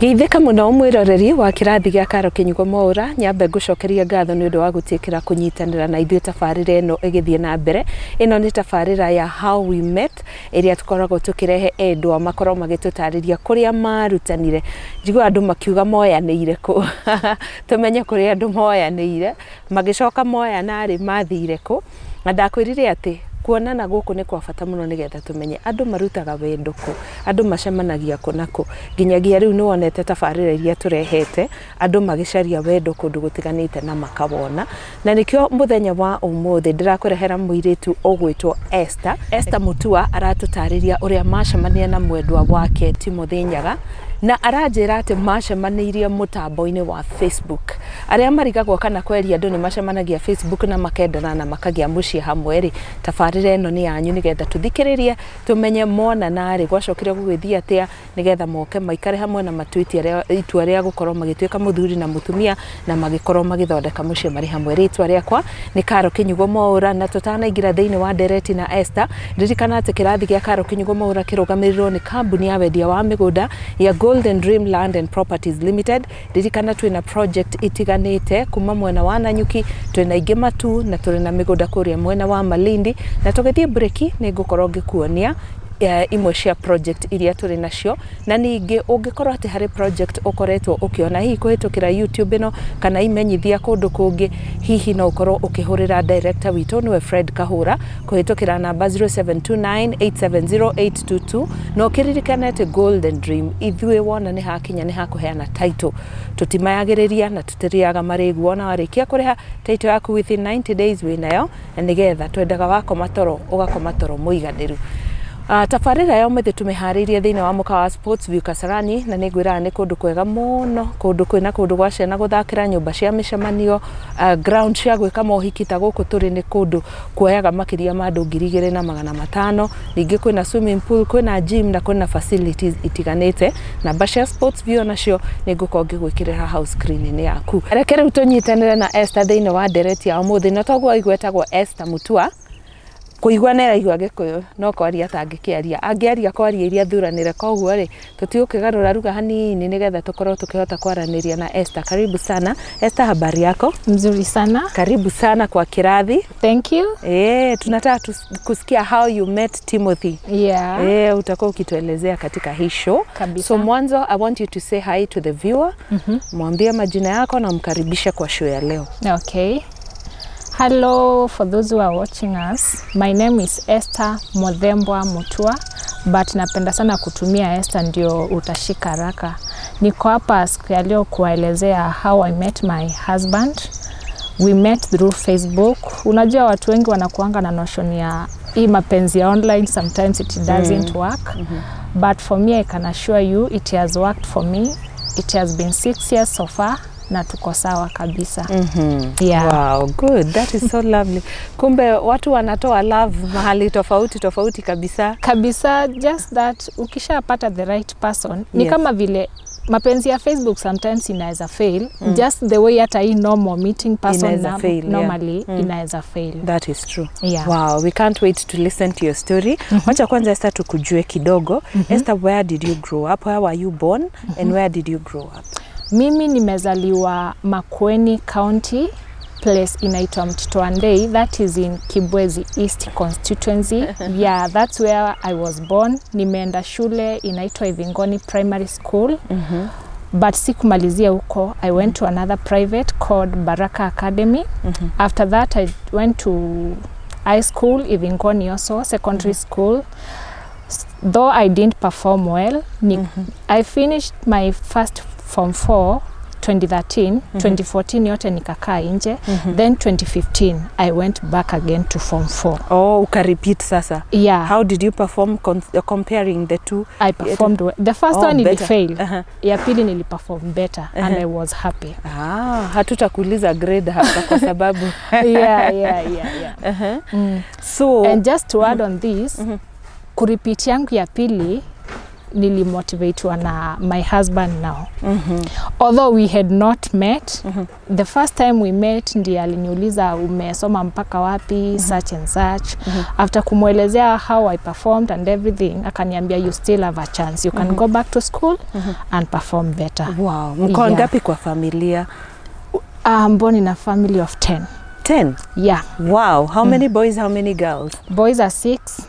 Geithĩka mũno mwĩroreri wa kĩrathi gĩa Karo Kĩnyugo Mwaũra, nyambe ngũcokeria ngatho nĩ ũndũ wa gũtĩkĩra kũnyitanĩra na ithuĩ tabarĩra ĩno ĩgĩthiĩ na mbere. Ĩno nĩ tabarĩra ya How We Met ĩrĩa tũkoragwo tũkĩrehe endwa makorwo magĩtũtarĩria kũrĩa marutanire. Njiguaga andũ makiuga moyanĩire kũ tũmenye kũrĩa andũ moyanĩire, magĩcoka moyana rĩ mathire kũ, na ndakwĩrire atĩ kuonana gũkũ nĩ kwa bata mũno nĩgetha tũmenye andũ marutaga wendo kũ, andũ macemanagia kũ na kũ. Nginyagia rĩu nĩ wonete tabarĩra iria tũrehete, andũ magĩcaria wendo kũndũ gũtiganĩte na makawona. Na nĩkĩo mũthenya wa ũmũthĩ ndĩrakũrehera mũirĩtu ũgwĩtwo Esther. Esther Mutua aratũtarĩria ũrĩa macemania na mwendwa wake Timothy Nyaga, na aranjĩra atĩ macemanĩirie mũtambo-inĩ wa Facebook. Arĩa marigagwo kana kweri andũ nĩ macemanagia Facebook na makendana na makagĩa mũciĩ hamwe rĩ, tabarĩra ĩno nĩ yanyu nĩgetha tũthikĩrĩrie tũmenye monana rĩ gwacokire gũgĩthiĩ atĩa nĩgetha moke maikare hamwe na matue itua rĩa gũkorwo magĩtuĩka mũthuri na mũtumia na magĩkorwo magĩthondeka mũciĩ marĩ hamwe. Rĩtwa rĩakwa nĩ Karo Kĩnyugo Mwaũra, na tũtanaingĩra thĩinĩ wa ndereti na Esther, ririkana atĩ kĩrathi gĩa Karo Kĩnyugo Mwaũra kĩrũgamĩrĩirwo nĩ kambuni ya wendia wa mĩgũnda ya Golden Dream Land and Properties Limited. Ririkana twĩna project itiganĩte kuma mwena wa Nanyuki, twĩna ingĩ Matu na tũrĩ na mĩgũnda kũrĩa mwena wa Malindi, na tũgĩthiĩ breki nĩ ngũkorwo ngĩkuonia imwe cia project iria tũrĩ nacio, na ningĩ ũngĩkorwo atĩ harĩ project ũkoretwo ũkĩona hihi kũhĩtũkĩra YouTube ĩno kana imenyithia kũndũ kũngĩ, hihi no ũkorwo ũkĩhũrĩra director witũ nĩwe Fred Kahũra kũhĩtũkĩra namba 0729870822, na ũkĩririkane atĩ Golden Dream ithuĩ wona nĩ hakinya nĩ hakũheana title, tũtimayagĩrĩria na tũtĩrĩaga marĩgu, ona warĩkia kũrĩha title yaku within 90 days wĩnayo, na nĩgetha twendaga wakoma toro ũgakoma toro mũiganĩru. Tabarĩra ya ũmũthĩ tũmĩharĩirie thĩinĩ wa mũkawa wa Sports View Kasarani, na nĩ ngwĩraga nĩ kũndũ kwega mũno, kũndũ kwĩna kũndũ gwa ciana gũthakĩra, nyũmba cia mĩcemanio, ground cia gwĩka mohiki ta gũkũ tũrĩ nĩ kũndũ kuoyaga makĩria ma andũ 2500. Ningĩ kwĩna swimming pool, kwĩna gym na kwĩna facilities itiganĩte. Namba cia Sports View nacio nĩ ngũkorwo ngĩgwĩkĩrĩra hau screen-inĩ yaku. Reke rĩu tũnyitanĩre na Esther thĩinĩ wa ndereti ya ũmũthĩ, na toguo aigua etagwo Esther Mutua. Kũigua nĩ araigua Gĩkũyũ no kwaria atangĩkĩaria, angĩaria kwaria iria thuranĩre, koguo rĩ tũtigũkĩgarũra ruga hanini nĩgetha tũkorwo tũkĩhota kwaranĩria na Esther. Karibu sana Esther, habari yako? Mzuri sana. Karibu sana kwa kirathi. Thank you. Tunataka kusikia how you met Timothy. Utakuwa ukituelezea katika hii show. Kabisa. So mwanzo I want you to say hi to the viewer. Mwambie majina yako na mkaribishe kwa show ya leo. Okay. Hello, for those who are watching us. My name is Esther Modhembwa Mutua, but napenda sana kutumia Esther ndio utashika haraka. Niko hapa siku ya leo kuwaelezea how I met my husband. We met through Facebook. Unajua watu wengi wanakuanga na notion ya hii mapenzi ya online, sometimes it doesn't work. But for me, I can assure you it has worked for me. It has been 6 years so far na tuko sawa kabisa. Yeah. Wow, good. That is so lovely. Kumbe watu wanatoa love mahali tofauti tofauti kabisa. Kabisa, just that ukishapata the right person, ni kama vile mapenzi ya Facebook sometimes inaweza fail, just the way hata hii normal meeting person Inaweza fail, yeah. normally inaweza fail. That is true. Yeah. Wow, we can't wait to listen to your story. Wacha kwanza Esther tukujue kidogo. Esther, where did you grow up? Where were you born? And where did you grow up? Mimi nimezaliwa Makueni County, place inaitwa Mtito Andei, that is in Kibwezi East constituency. Yeah, that's where I was born. Nimeenda shule inaitwa Ivingoni Primary School. But sikumalizia huko. I went to another private called Baraka Academy. After that I went to high school, Ivingoni also, secondary school. Though I didn't perform well, I finished my first form 4 2013, 2014 yote nikakaa nje. Then 2015 I went back again to form 4. Oh, ukarepeat sasa. Yeah. How did you perform comparing the two? I performed well. The first Oh, one better. nilifail. Ya pili niliperform better and I was happy. Ah, hatutakuuliza grade hapa kwa sababu Yeah. So And just to add on this, kurepeat yangu ya pili Nilimotivatiwa na my husband now. Although we had not met, the first time we met ndiye aliniuliza, "Umesoma mpaka wapi?" such and such. After kumwelezea how I performed and everything, akaniambia, "You still have a chance. You can go back to school and perform better." Wow. Mko Yeah. ngapi kwa familia? I'm born in a family of 10. 10? Yeah. Wow. How many boys, how many girls? Boys are 6,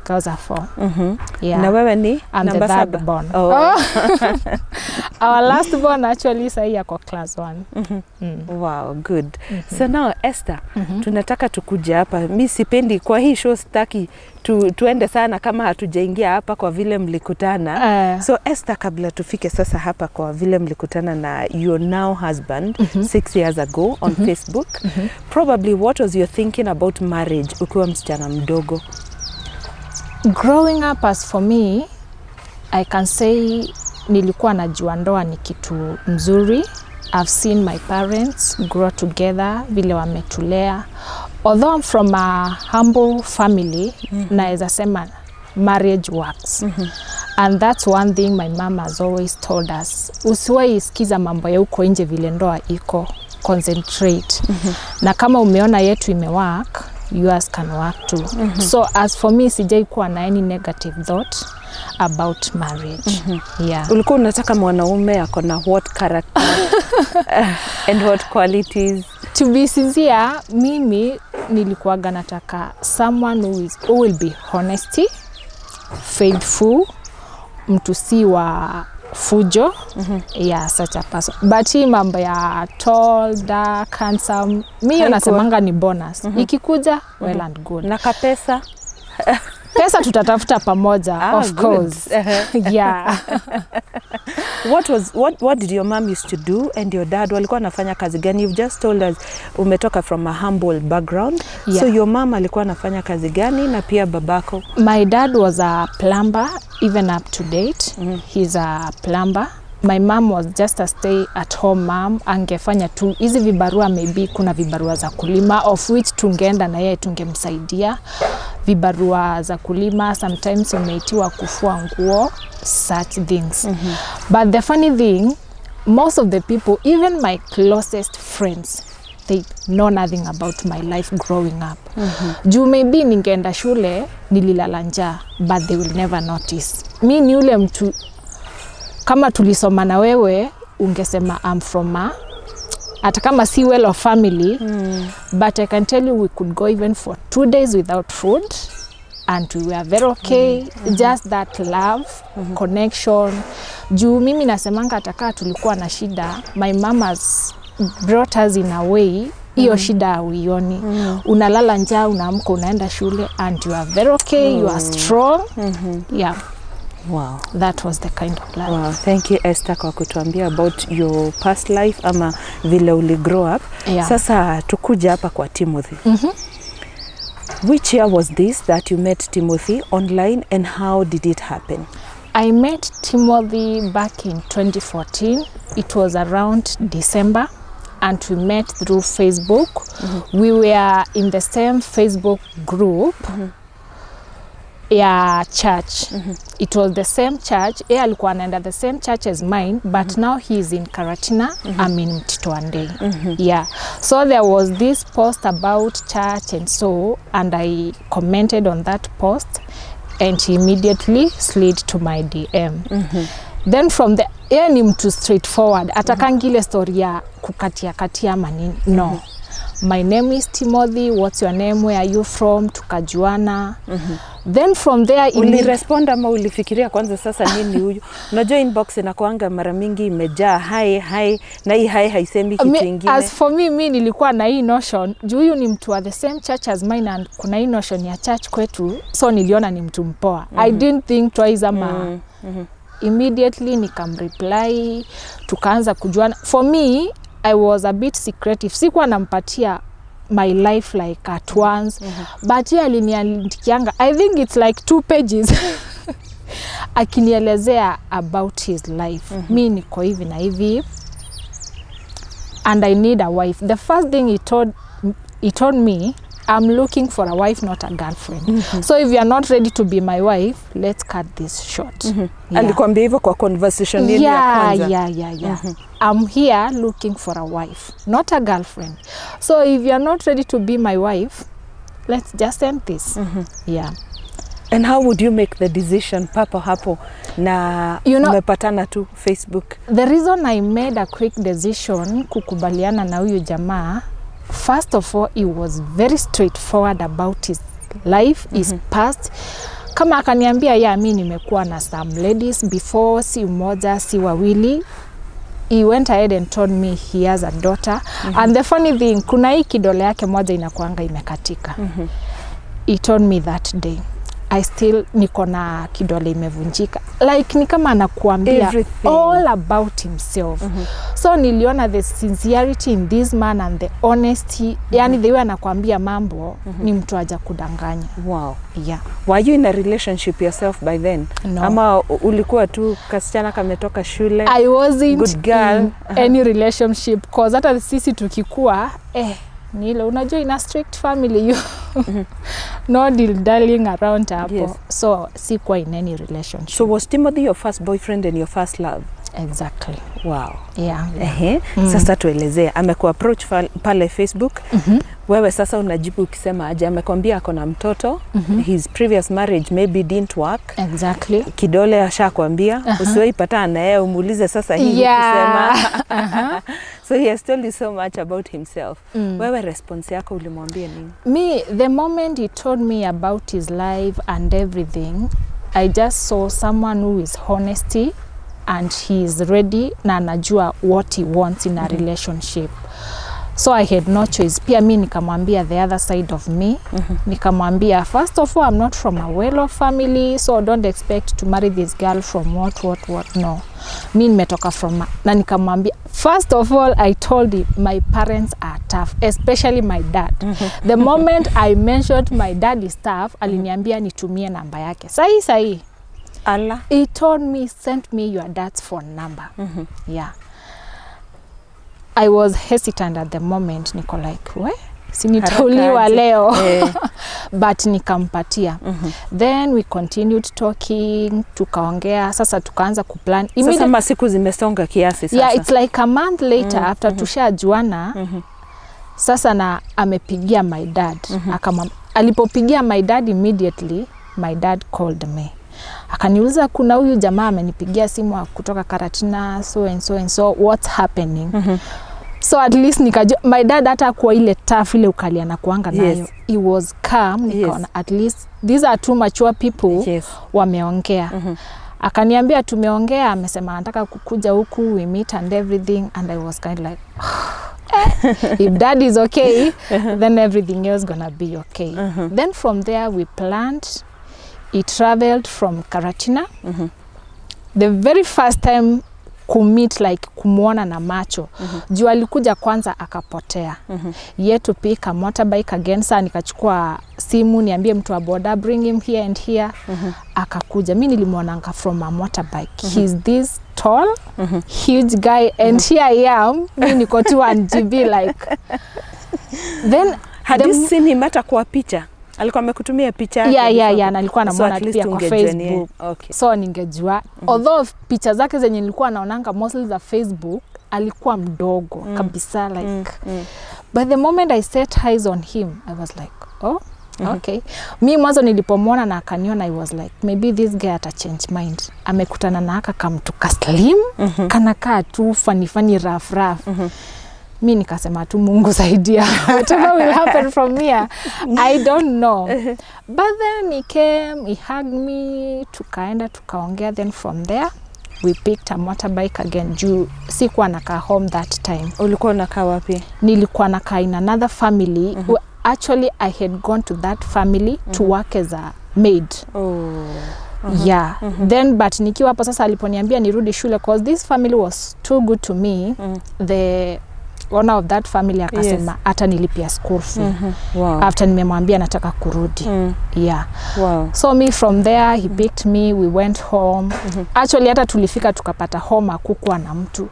girls are 4. Yeah. Na wewe ni I'm the namba third 7? born. Oh. Our last born actually sahi ako class 1. Wow, good. So now Esther, tunataka tukuje hapa. Mi sipendi kwa hii show, sitaki tuende sana kama hatujaingia hapa kwa vile mlikutana. So Esther, kabla tufike sasa hapa kwa vile mlikutana na your now husband 6 years ago on Facebook, probably what was your thinking about marriage ukiwa msichana mdogo? Growing up, as for me, I can say nilikuwa najua ndoa ni kitu mzuri. I've seen my parents grow together, vile wametulea. Although I'm from a humble family, naweza sema marriage works. And that's one thing my mom has always told us. Usiwahi sikiza mambo ya huko nje vile ndoa iko, concentrate. Na kama umeona yetu imework, yours can work too. So as for me, sijai kuwa na any negative thought about marriage. Yeah. Ulikuwa unataka mwanaume ako na what character and what qualities? To be sincere, mimi nilikuwaga nataka someone who will be honesty, faithful, mtu si wa fujo. Yeah, such a person. But hii mambo ya tall, dark, handsome, mi hiyo Haikuwa. Nasemanga ni bonus. Ikikuja, well and good. Na kapesa? Pesa tutatafuta pamoja, Ah, of good. course. Yeah. What did your mom used to do and your dad walikuwa wanafanya kazi gani? You've just told us umetoka from a humble background. Yeah. So your mom alikuwa anafanya kazi gani na pia babako? My dad was a plumber, even up to date. He's a plumber. My mom was just a stay at home mom. Angefanya tu hizi vibarua, maybe kuna vibarua za kulima, of which tungeenda na yeye tungemsaidia. Vibarua za kulima, sometimes umeitiwa kufua nguo, such things. But the funny thing, most of the people, even my closest friends, they know nothing about my life growing up. Juu maybe ningeenda shule nililala njaa, but they will never notice. Mi ni yule mtu kama tulisoma na wewe ungesema I'm from a, hata kama si well of family, but I can tell you we could go even for 2 days without food and we were very okay. Just that love, connection. Juu mimi nasemanga hata tulikuwa na shida, my mama's brought us in a way hiyo shida hauioni. Unalala njaa, unaamka, unaenda shule and you are very okay. You are strong. Yeah. Wow. That was the kind of life. Wow, thank you Esther kwa kutuambia about your past life ama vile uli grow up. Yeah. Sasa tukuja hapa kwa Timothy. Which year was this that you met Timothy online and how did it happen? I met Timothy back in 2014. It was around December and we met through Facebook. We were in the same Facebook group ya church. It was the same church. Yeye alikuwa anaenda the same church as mine, but now he is in Karatina, I'm in Mtito Andei. Yeah. So there was this post about church and so, and I commented on that post and he immediately slid to my DM. Then from the, yeye ni mtu straightforward, atakangi ile story ya kukatia katia ama nini. No. "My name is Timothy, what's your name, where are you from?" Tukajuana. Then from there Ulirespond ama ulifikiria kwanza, sasa nini huyu? Unajua inbox inakuanga mara mingi imejaa hi hi na hii hi haisemi kitu ingine. As for me, mi nilikuwa na hii notion juu huyu ni mtu wa the same church as mine and kuna hii notion ya church kwetu, so niliona ni mtu mpoa. I didn't think twice ama immediately nikamreply, tukaanza kujuana. For me, I was a bit secretive, sikuwa nampatia my life like at once, but yeye aliniandikianga, I think it's like two pages, akinielezea about his life. Mi niko hivi na hivi and I need a wife. The first thing he told me, I'm looking for a wife, not a girlfriend. So if you are not ready to be my wife, let's cut this short. Yeah. Alikwambia hivyo kwa conversation yenu ya kwanza? Yeah. I'm here looking for a wife, not a girlfriend. So if you are not ready to be my wife, let's just end this. Yeah. And how would you make the decision papo hapo na You know, mmepatana tu Facebook? The reason I made a quick decision kukubaliana na huyu jamaa, first of all, he was very straightforward about his life, his past. Kama akaniambia, yeah, mi nimekuwa na some ladies before, si mmoja, si wawili. He went ahead and told me he has a daughter. And the funny thing, kuna hii kidole yake moja inakuanga imekatika. He told me that day, I still niko na kidole imevunjika. Like ni kama anakuambia everything all about himself. So niliona the sincerity in this man and the honesty. Yani the way anakuambia mambo, ni mtu haja kudanganya. Wow. Yeah. Were you in a relationship yourself by then? No. Ama ulikuwa tu kasichana kametoka shule? I wasn't Good girl. in any relationship, cause hata sisi tukikua, ni ile unajua in a strict family you no deal darling around hapo. Yes. So sikuwa in any relationship. So was Timothy your first boyfriend and your first love? Exactly. Wow. Yeah. Ehe. Sasa tuelezee, amekuapproach pale Facebook. Wewe sasa unajibu ukisema aje? Amekwambia ako na mtoto. His previous marriage maybe didn't work. Exactly. Kidole ashakwambia, usiwahi patana na yeye umuulize sasa hii ukisema. So he has told you so much about himself. Wewe response yako ulimwambia nini? Me, the moment he told me about his life and everything, I just saw someone who is honesty and he is ready na anajua what he wants in a relationship. So I had no choice. Pia mi nikamwambia the other side of me. Nikamwambia, first of all, I'm not from a well-off family, so don't expect to marry this girl from what, what, what. No. Mi nimetoka from, na nikamwambia, first of all, I told him my parents are tough, especially my dad. The moment I mentioned my dad is tough, aliniambia nitumie namba yake. Sahi, sahi. Allah. He told me, send me your dad's phone number. Yeah. I was hesitant at the moment. Niko like, we? Si nitauliwa Haraka aje. Leo. But nikampatia. Then we continued talking, tukaongea, sasa tukaanza kuplan. Sasa masiku zimesonga kiasi sasa. Yeah, it's like a month later after tushajuana. Sasa na amepigia my dad. Alipopigia my dad immediately, my dad called me. Akaniuliza kuna huyu jamaa amenipigia simu kutoka Karatina, so and so and so, what's happening? So at least nikajua my dad hata kwa ile tough ile ukali anakuanga nayo. He was calm, nikaona at least these are two mature people wameongea. Akaniambia tumeongea, amesema anataka kukuja huku, we meet and everything, and I was kind of like, if dad is okay, then everything else gonna be okay. Then from there we planned. He traveled from Karatina. The very first time kumeet, like kumuona na macho, juu alikuja kwanza akapotea. Yet to pick a motorbike again. Saa nikachukua simu niambie mtu wa boda, bring him here and here. Akakuja, mi nilimwonanga from a motorbike. He's this tall, huge guy, and here I am, mi niko tu 1 GB like then. Had you seen him hata kwa picha? Alikuwa amekutumia picha yake Yeah, before? yeah, na alikuwa So namuona at least pia kwa ungejua ni yeye. Facebook. Okay. So ningejua, although picha zake zenye nilikuwa naonanga mostly za Facebook, alikuwa mdogo kabisa like. But the moment I set eyes on him, I was like, oh, okay. Mi mwanzo nilipomwona na akaniona, I was like, maybe this guy ata change mind, amekutana na aka kamtu kaslim, kanakaa tu funny funny, rough rough. Mi nikasema tu, Mungu saidia, whatever will happen from here I don't know. But then he came, he hugged me, tukaenda tukaongea. Then from there we picked a motorbike again, juu sikuwa nakaa home that time. Ulikuwa unakaa wapi? Nilikuwa nakaa in another family. Actually, I had gone to that family to work as a maid. Oh. Yeah. Then but nikiwa hapo sasa, aliponiambia nirudi shule, cause this family was too good to me, the owner of that family akasema hata nilipia school fee after nimemwambia nataka kurudi. Yeah. So me, from there he picked me, we went home. Actually hata tulifika tukapata home hakukuwa na mtu.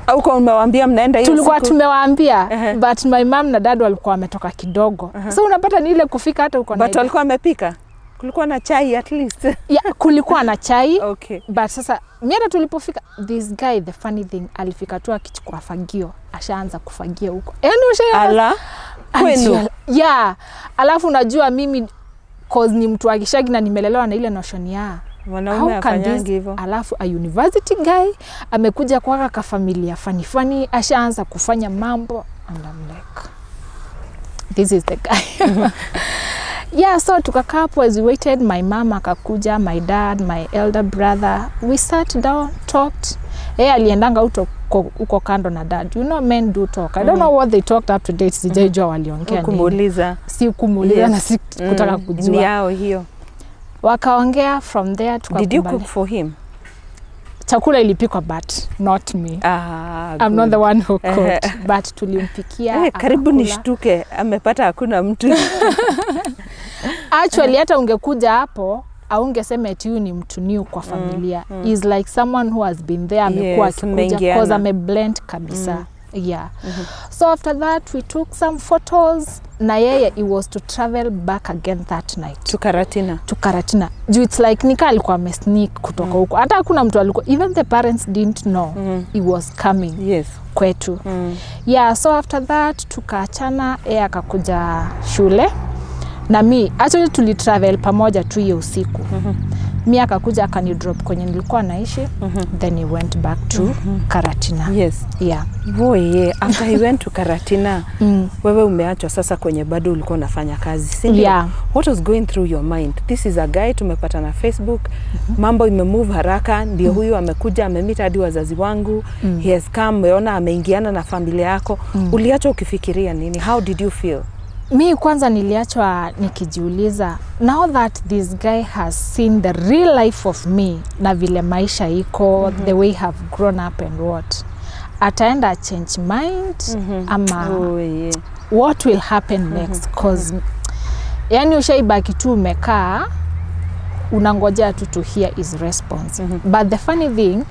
Au kwa umewaambia mnaenda hiyo Tulikuwa siku? Tumewaambia, but my mom na dad walikuwa wametoka kidogo. So unapata ni ile kufika hata uko na But walikuwa wamepika? Kulikuwa na chai at least? Yeah, kulikuwa na chai. But sasa mi hata tulipofika, this guy, the funny thing, alifika tu akichukua fagio, ashaanza kufagia huko, yaani ushaona. Ala, kwenu? Yeah, alafu unajua mimi, cause ni mtu wa gichagi na nimelelewa na ile notion ya Mwanaume how can afanyangi this, hivyo. Alafu a university guy amekuja kwaka kafamilia funny funny, ashaanza kufanya mambo, and I'm like, this is the guy. Yeah, so tukakaa hapo as we waited. My mom akakuja, my dad, my elder brother. We sat down, talked. Yeye aliendanga huko kando na dad. You know men do talk. I don't know what they talked up to date. Sijaijua waliongea nini. Kumuuliza. Si kumuuliza na si kutaka Ni kujua. yao hiyo. Wakaongea, from there Did you tukakubali. cook for him? Chakula ilipikwa, but not me. Ah, I'm not good. the one who cooked, but tulimpikia, Eh, karibu akakula. nishtuke amepata hakuna mtu. Actually, hata ungekuja hapo aungesema eti huyu ni mtu new kwa familia. Is like someone who has been there, amekuwa Yes, akikuja, mmeingiana. cause ameblend kabisa. Yeah, so after that we took some photos na yeye. He was to travel back again that night. To Karatina. To Karatina, juu it's like nika alikuwa amesneak kutoka huko. Hata hakuna mtu alikuwa, even the parents didn't know he was coming kwetu. Yeah, so after that tukaachana. Yeye akakuja shule na mi actually tulitravel pamoja tu hiyo usiku. Mi akakuja akanidrop kwenye nilikuwa naishi. Then he went back to Karatina. Yeah. Boy, after he went to Karatina, wewe umeachwa sasa kwenye bado ulikuwa unafanya kazi, si ndio? Yeah. What was going through your mind? This is a guy tumepata na Facebook, mambo imemove haraka, ndio huyu amekuja amemeet hadi wazazi wangu. He has come, umeona ameingiana na familia yako. Uliachwa ukifikiria nini? How did you feel? Mi kwanza niliachwa nikijiuliza, now that this guy has seen the real life of me na vile maisha iko, the way have grown up and what, ataenda change mind ama Oh, yeah. what will happen next? Cause yani ushaibaki tu umekaa unangojea tu to hear his response. But the funny thing,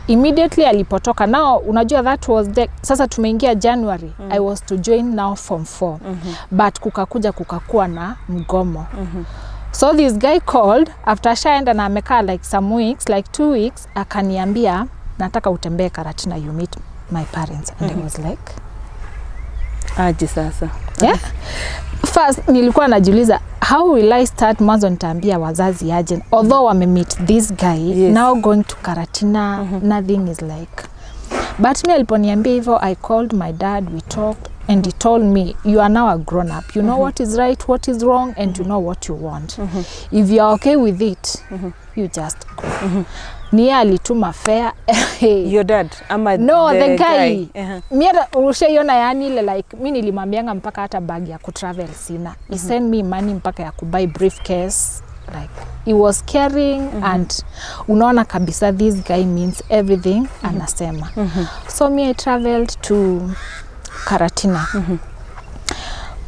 immediately alipotoka, now unajua that was the, sasa tumeingia January. I was to join now form 4. But kukakuja kukakuwa na mgomo. So this guy called after ashaenda na amekaa like some weeks, like 2 weeks, akaniambia, "Nataka utembee Karatina, you meet my parents." And I was like, Aje sasa? Yeah. First nilikuwa najiuliza, how will I start? Mwanzo nitaambia wazazi aje, although wamemeet this guy? Now going to Karatina, nothing is like. But mi aliponiambia hivyo, I called my dad, we talked, and he told me, "You are now a grown up. You know what is right, what is wrong, and you know what you want. If you are okay with it, you just go." Ni yeye alituma fare. Your dad ama No, the guy. Mi hata ushaiona, yani ile like mi nilimwambianga mpaka hata bag ya kutravel sina. He sent me money mpaka ya kubuy briefcase. Like, he was caring and unaona kabisa this guy means everything anasema. So me, I traveled to Karatina.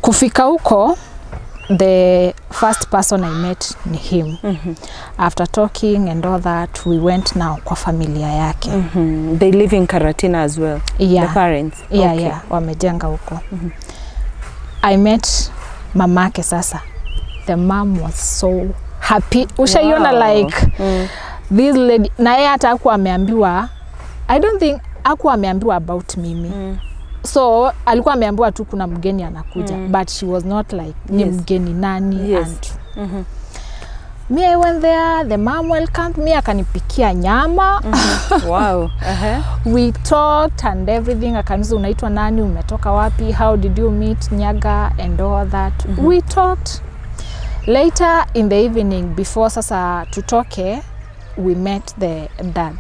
Kufika huko, the first person I met ni him. After talking and all that, we went now kwa familia yake. They live in Karatina as well? Yeah. The parents? Yeah. Okay. Yeah, wamejenga huko. I met mamake sasa. The mom was so happy. Ushaiona, like this lady, na yeye hata hakuwa ameambiwa, I don't think hakuwa ameambiwa about mimi. So alikuwa ameambiwa tu kuna mgeni anakuja, but she was not like, ni mgeni nani? And me, I went there, the mom welcomed me, akanipikia nyama. We talked and everything. Akaniuliza, "Unaitwa nani? Umetoka wapi? How did you meet Nyaga?" and all that. We talked. Later in the evening, before sasa tutoke, we met the dad.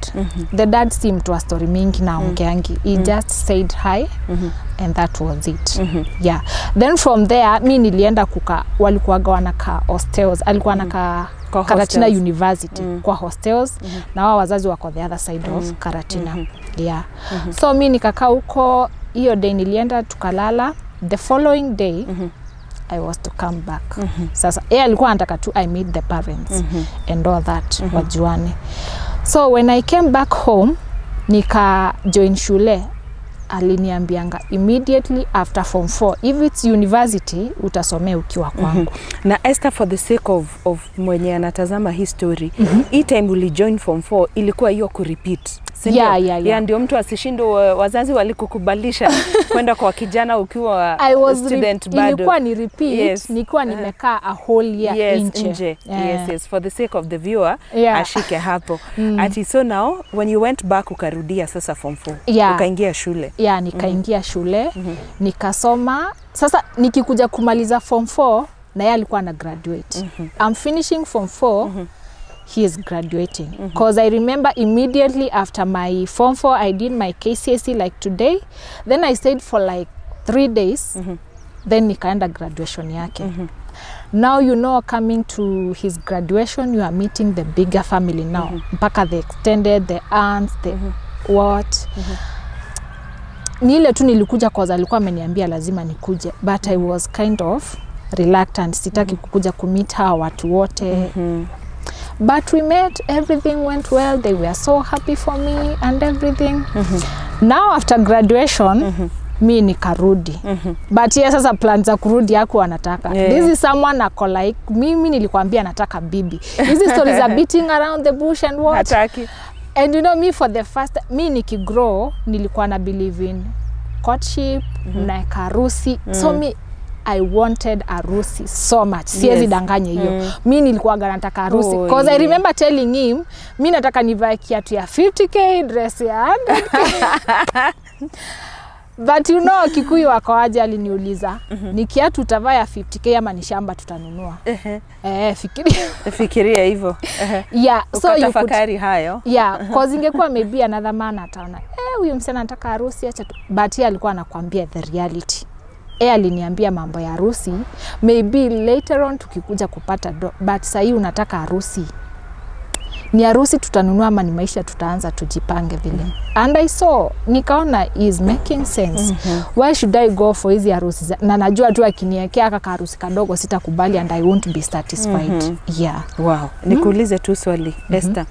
The dad si mtu wa story mingi na ongeangi. He just said hi and that was it. Yeah, then from there mi nilienda kuka, walikuwaga wanakaa hostels, alikuwa anakaa Kwa Karatina hostels. University, kwa hostels, na wao wazazi wako the other side of Karatina. Yeah, so mi nikakaa huko. Hiyo day nilienda tukalala. The following day I was to come back. Sasa yeye alikuwa anataka tu I meet the parents and all that, wajuane. So when I came back home, nika join shule. Aliniambianga immediately after form 4, if it's university utasomea ukiwa kwangu. Na Esther, for the sake of mwenye anatazama hii story, hii time ulijoin form 4 ilikuwa hiyo kurepeat, si ndio? Yeah. Ndio mtu asishindwe, wazazi walikukubalisha kwenda kwa kijana ukiwa I was student bado. Ilikuwa ni repeat, nikiwa nimekaa a whole year nje. Nje. Yeah. Yes, for the sake of the viewer, ashike hapo. Ati so now when you went back ukarudia sasa form 4. Ukaingia shule. Yeah, nikaingia shule, nikasoma. Sasa nikikuja kumaliza form 4 na yeye alikuwa ana graduate. I'm finishing form 4, he is graduating. Because I remember immediately after my form 4 I did my KCSE like today. Then I stayed for like 3 days. Then nikaenda graduation yake. Now you know, coming to his graduation, you are meeting the bigger family now. Mpaka the extended, the aunts, the what. Ni ile tu nilikuja cause alikuwa ameniambia lazima nikuje, but I was kind of reluctant, sitaki kukuja kumeet hawa watu wote. But we met, everything went well, they were so happy for me and everything. Now after graduation, mi nikarudi. But ye sasa plan za kurudi hakuwa anataka. This is someone ako like, mimi nilikwambia nataka bibi. Hizi stories are beating around the bush and what. Hataki. And you know me, for the first, mi nikigrow nilikuwa na believe in courtship, mnaeka harusi. So me, I wanted harusi so much. Siwezi danganya hiyo. Mi nilikuwaga nataka harusi. Cause I remember telling him, mi nataka nivae kiatu ya 50K, dress ya 100K. But you know, Kikuyu wako aje, aliniuliza, ni kiatu utavaa ya 50K ama ni shamba tutanunua? Eh, fikiria. Fikiria hivyo. Yeah, so you could Ukatafakari hayo. Yeah, cause ingekuwa maybe another man ataona, eh, huyu msichana anataka harusi, acha tu. But yeye alikuwa anakuambia the reality. Yeye aliniambia mambo ya harusi, maybe later on tukikuja kupata do, but sahii unataka harusi. Ni harusi tutanunua ama ni maisha tutaanza tujipange vile. And I saw, nikaona is making sense. Why should I go for hizi harusi? Na najua tu akiniekea aka harusi kadogo sitakubali and I won't be satisfied. Yeah. Wow. Nikuulize tu swali, Esther.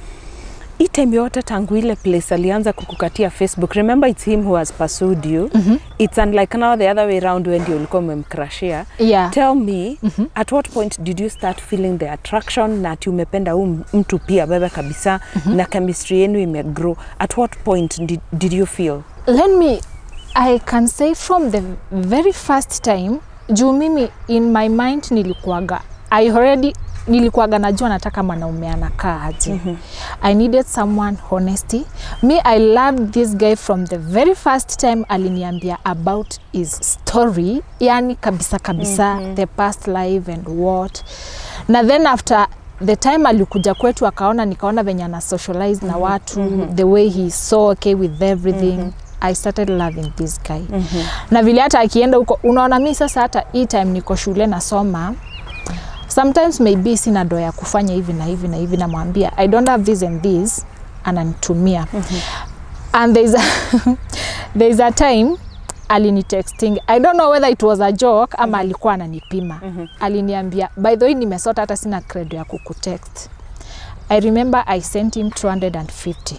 Hii time yote tangu ile place alianza kukukatia Facebook, remember it's him who has pursued you. It's unlike now the other way round when ndio ulikuwa umemcrushia. Tell me, at what point did you start feeling the attraction na ati umependa huu mtu pia wewe kabisa, na chemistry yenu imegrow? At what point did you feel? Let me, I can say from the very first time, juu mimi in my mind nilikuwaga, I already nilikuwaga najua nataka mwanaume anakaa aje. I needed someone honesty. Me, I loved this guy from the very first time aliniambia about his story, yani kabisa kabisa, the past life and what. Na then after the time alikuja kwetu akaona, nikaona venye ana socialize na watu, the way he is so okay with everything. I started loving this guy. Na vile hata akienda huko, unaona mi sasa hata hii time niko shule nasoma, sometimes maybe sina do ya kufanya hivi na hivi na hivi, namwambia I don't have this and this, ananitumia. And there's a time alinitexting, I don't know whether it was a joke ama alikuwa ananipima. Aliniambia, by the way, nimesota hata sina credo ya kukutext. I remember I sent him 250.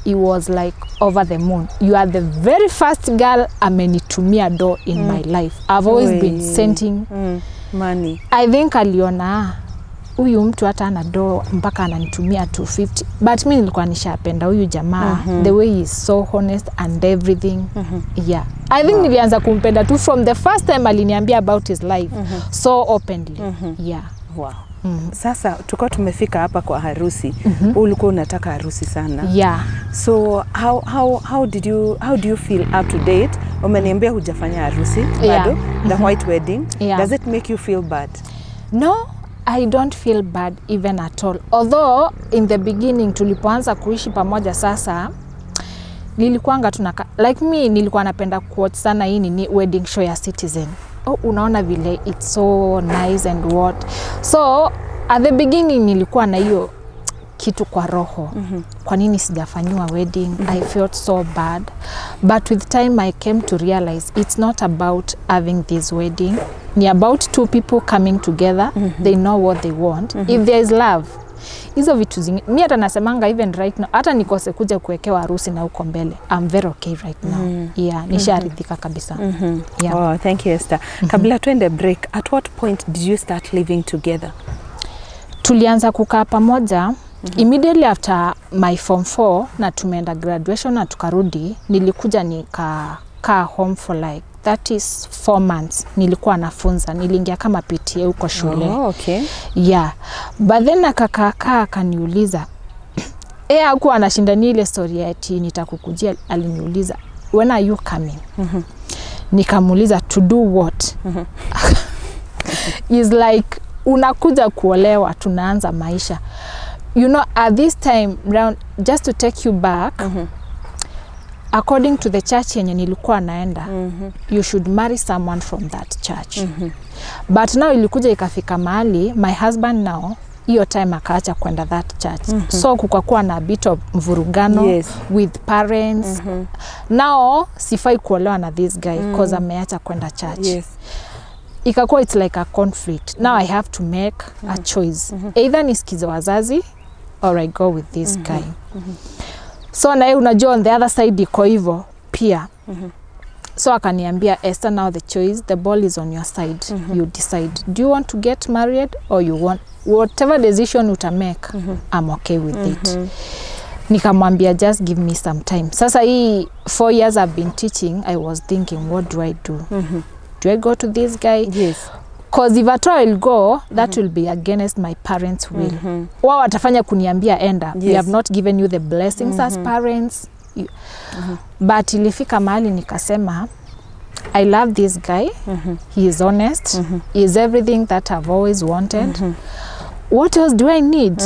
He was like over the moon. You are the very first girl amenitumia do in my life. I've always been sending Money. I think aliona huyu mtu hata ana do mpaka ananitumia 250, but mi nilikuwa nishapenda huyu jamaa, the way he is so honest and everything. Yeah, I think nilianza kumpenda tu from the first time aliniambia about his life so openly. Yeah. Wow. Sasa tuko tumefika hapa kwa harusi. Ulikuwa unataka harusi sana. Yeah. So how do you feel up to date? Umeniambia hujafanya harusi bado, the white wedding. Yeah. Does it make you feel bad? No, I don't feel bad even at all. Although in the beginning tulipoanza kuishi pamoja sasa nilikuanga tunaka like me nilikuwa napenda kuwatch sana hii nini, wedding show ya Citizen. Oh, unaona vile it's so nice and what. So at the beginning nilikuwa na hiyo kitu kwa roho. Kwa nini sijafanyiwa wedding? I felt so bad, but with time I came to realize it's not about having this wedding, ni about two people coming together. They know what they want. If there is love Hizo vitu zingine mi hata nasemanga even right now, hata nikose kuja kuwekewa harusi na huko mbele, I'm very okay right now. Yeah, nisharidhika kabisa. Yeah. Oh, thank you, Esther. Kabla tuende break, at what point did you start living together? Tulianza kukaa pamoja immediately after my form 4 na tumeenda graduation na tukarudi. Nilikuja nikakaa home for like, that is 4 months. Nilikuwa nafunza, niliingia kama PTA huko shule. Oh, okay. Yeah, but then akakaakaa akaniuliza, akuwa anashindania ile story ya ati nitakukujia. Aliniuliza, "When are you coming?" Nikamuuliza, "To do what?" Is like, "Unakuja kuolewa, tunaanza maisha." At this time round, just to take you back, according to the church yenye nilikuwa naenda, you should marry someone from that church. But now ilikuja ikafika mahali my husband now hiyo time akaacha kwenda that church, so kukakuwa na bit of mvurugano with parents. Now sifai kuolewa na this guy cause ameacha kwenda church. Ikakuwa it's like a conflict. Now I have to make a choice, either nisikize wazazi or I go with this guy. So naye unajua on the other side iko hivo pia. So akaniambia, "Esther, now the choice, the ball is on your side. You decide, do you want to get married or you want, whatever decision utamake, I'm okay with it." Nikamwambia, "Just give me some time." Sasa hii 4 years I've been teaching, I was thinking, what do I do? Do I go to this guy? 'Cause if at all I'll go, that will be against my parents' will. Wao watafanya kuniambia, "Enda, we have not given you the blessings as parents." But ilifika mahali nikasema, I love this guy. He is honest. He is everything that I've always wanted. What else do I need?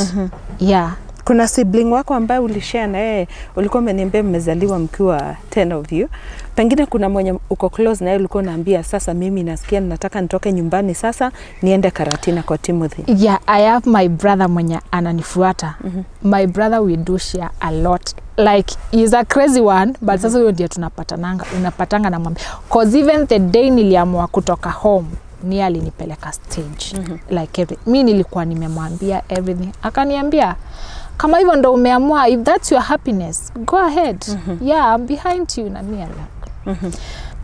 Yeah. Kuna sibling wako ambaye ulishare na yeye? Ulikuwa umeniambia mmezaliwa mkiwa 10 of you. Pengine kuna mwenye uko close na yeye ulikuwa unaambia, "Sasa mimi nasikia nataka nitoke nyumbani sasa niende Karatina kwa Timothy"? Yeah, I have my brother mwenye ananifuata. My brother, we do share a lot. Like, he's a crazy one, but sasa huyo ndiye tunapatananga, unapatanga na mwambia. 'Cause even the day niliamua kutoka home, ni alinipeleka stage. Like mi nilikuwa nimemwambia everything. Akaniambia, "Kama hivyo ndo umeamua, if that's your happiness, go ahead. Yeah, I'm behind you." Na mi like,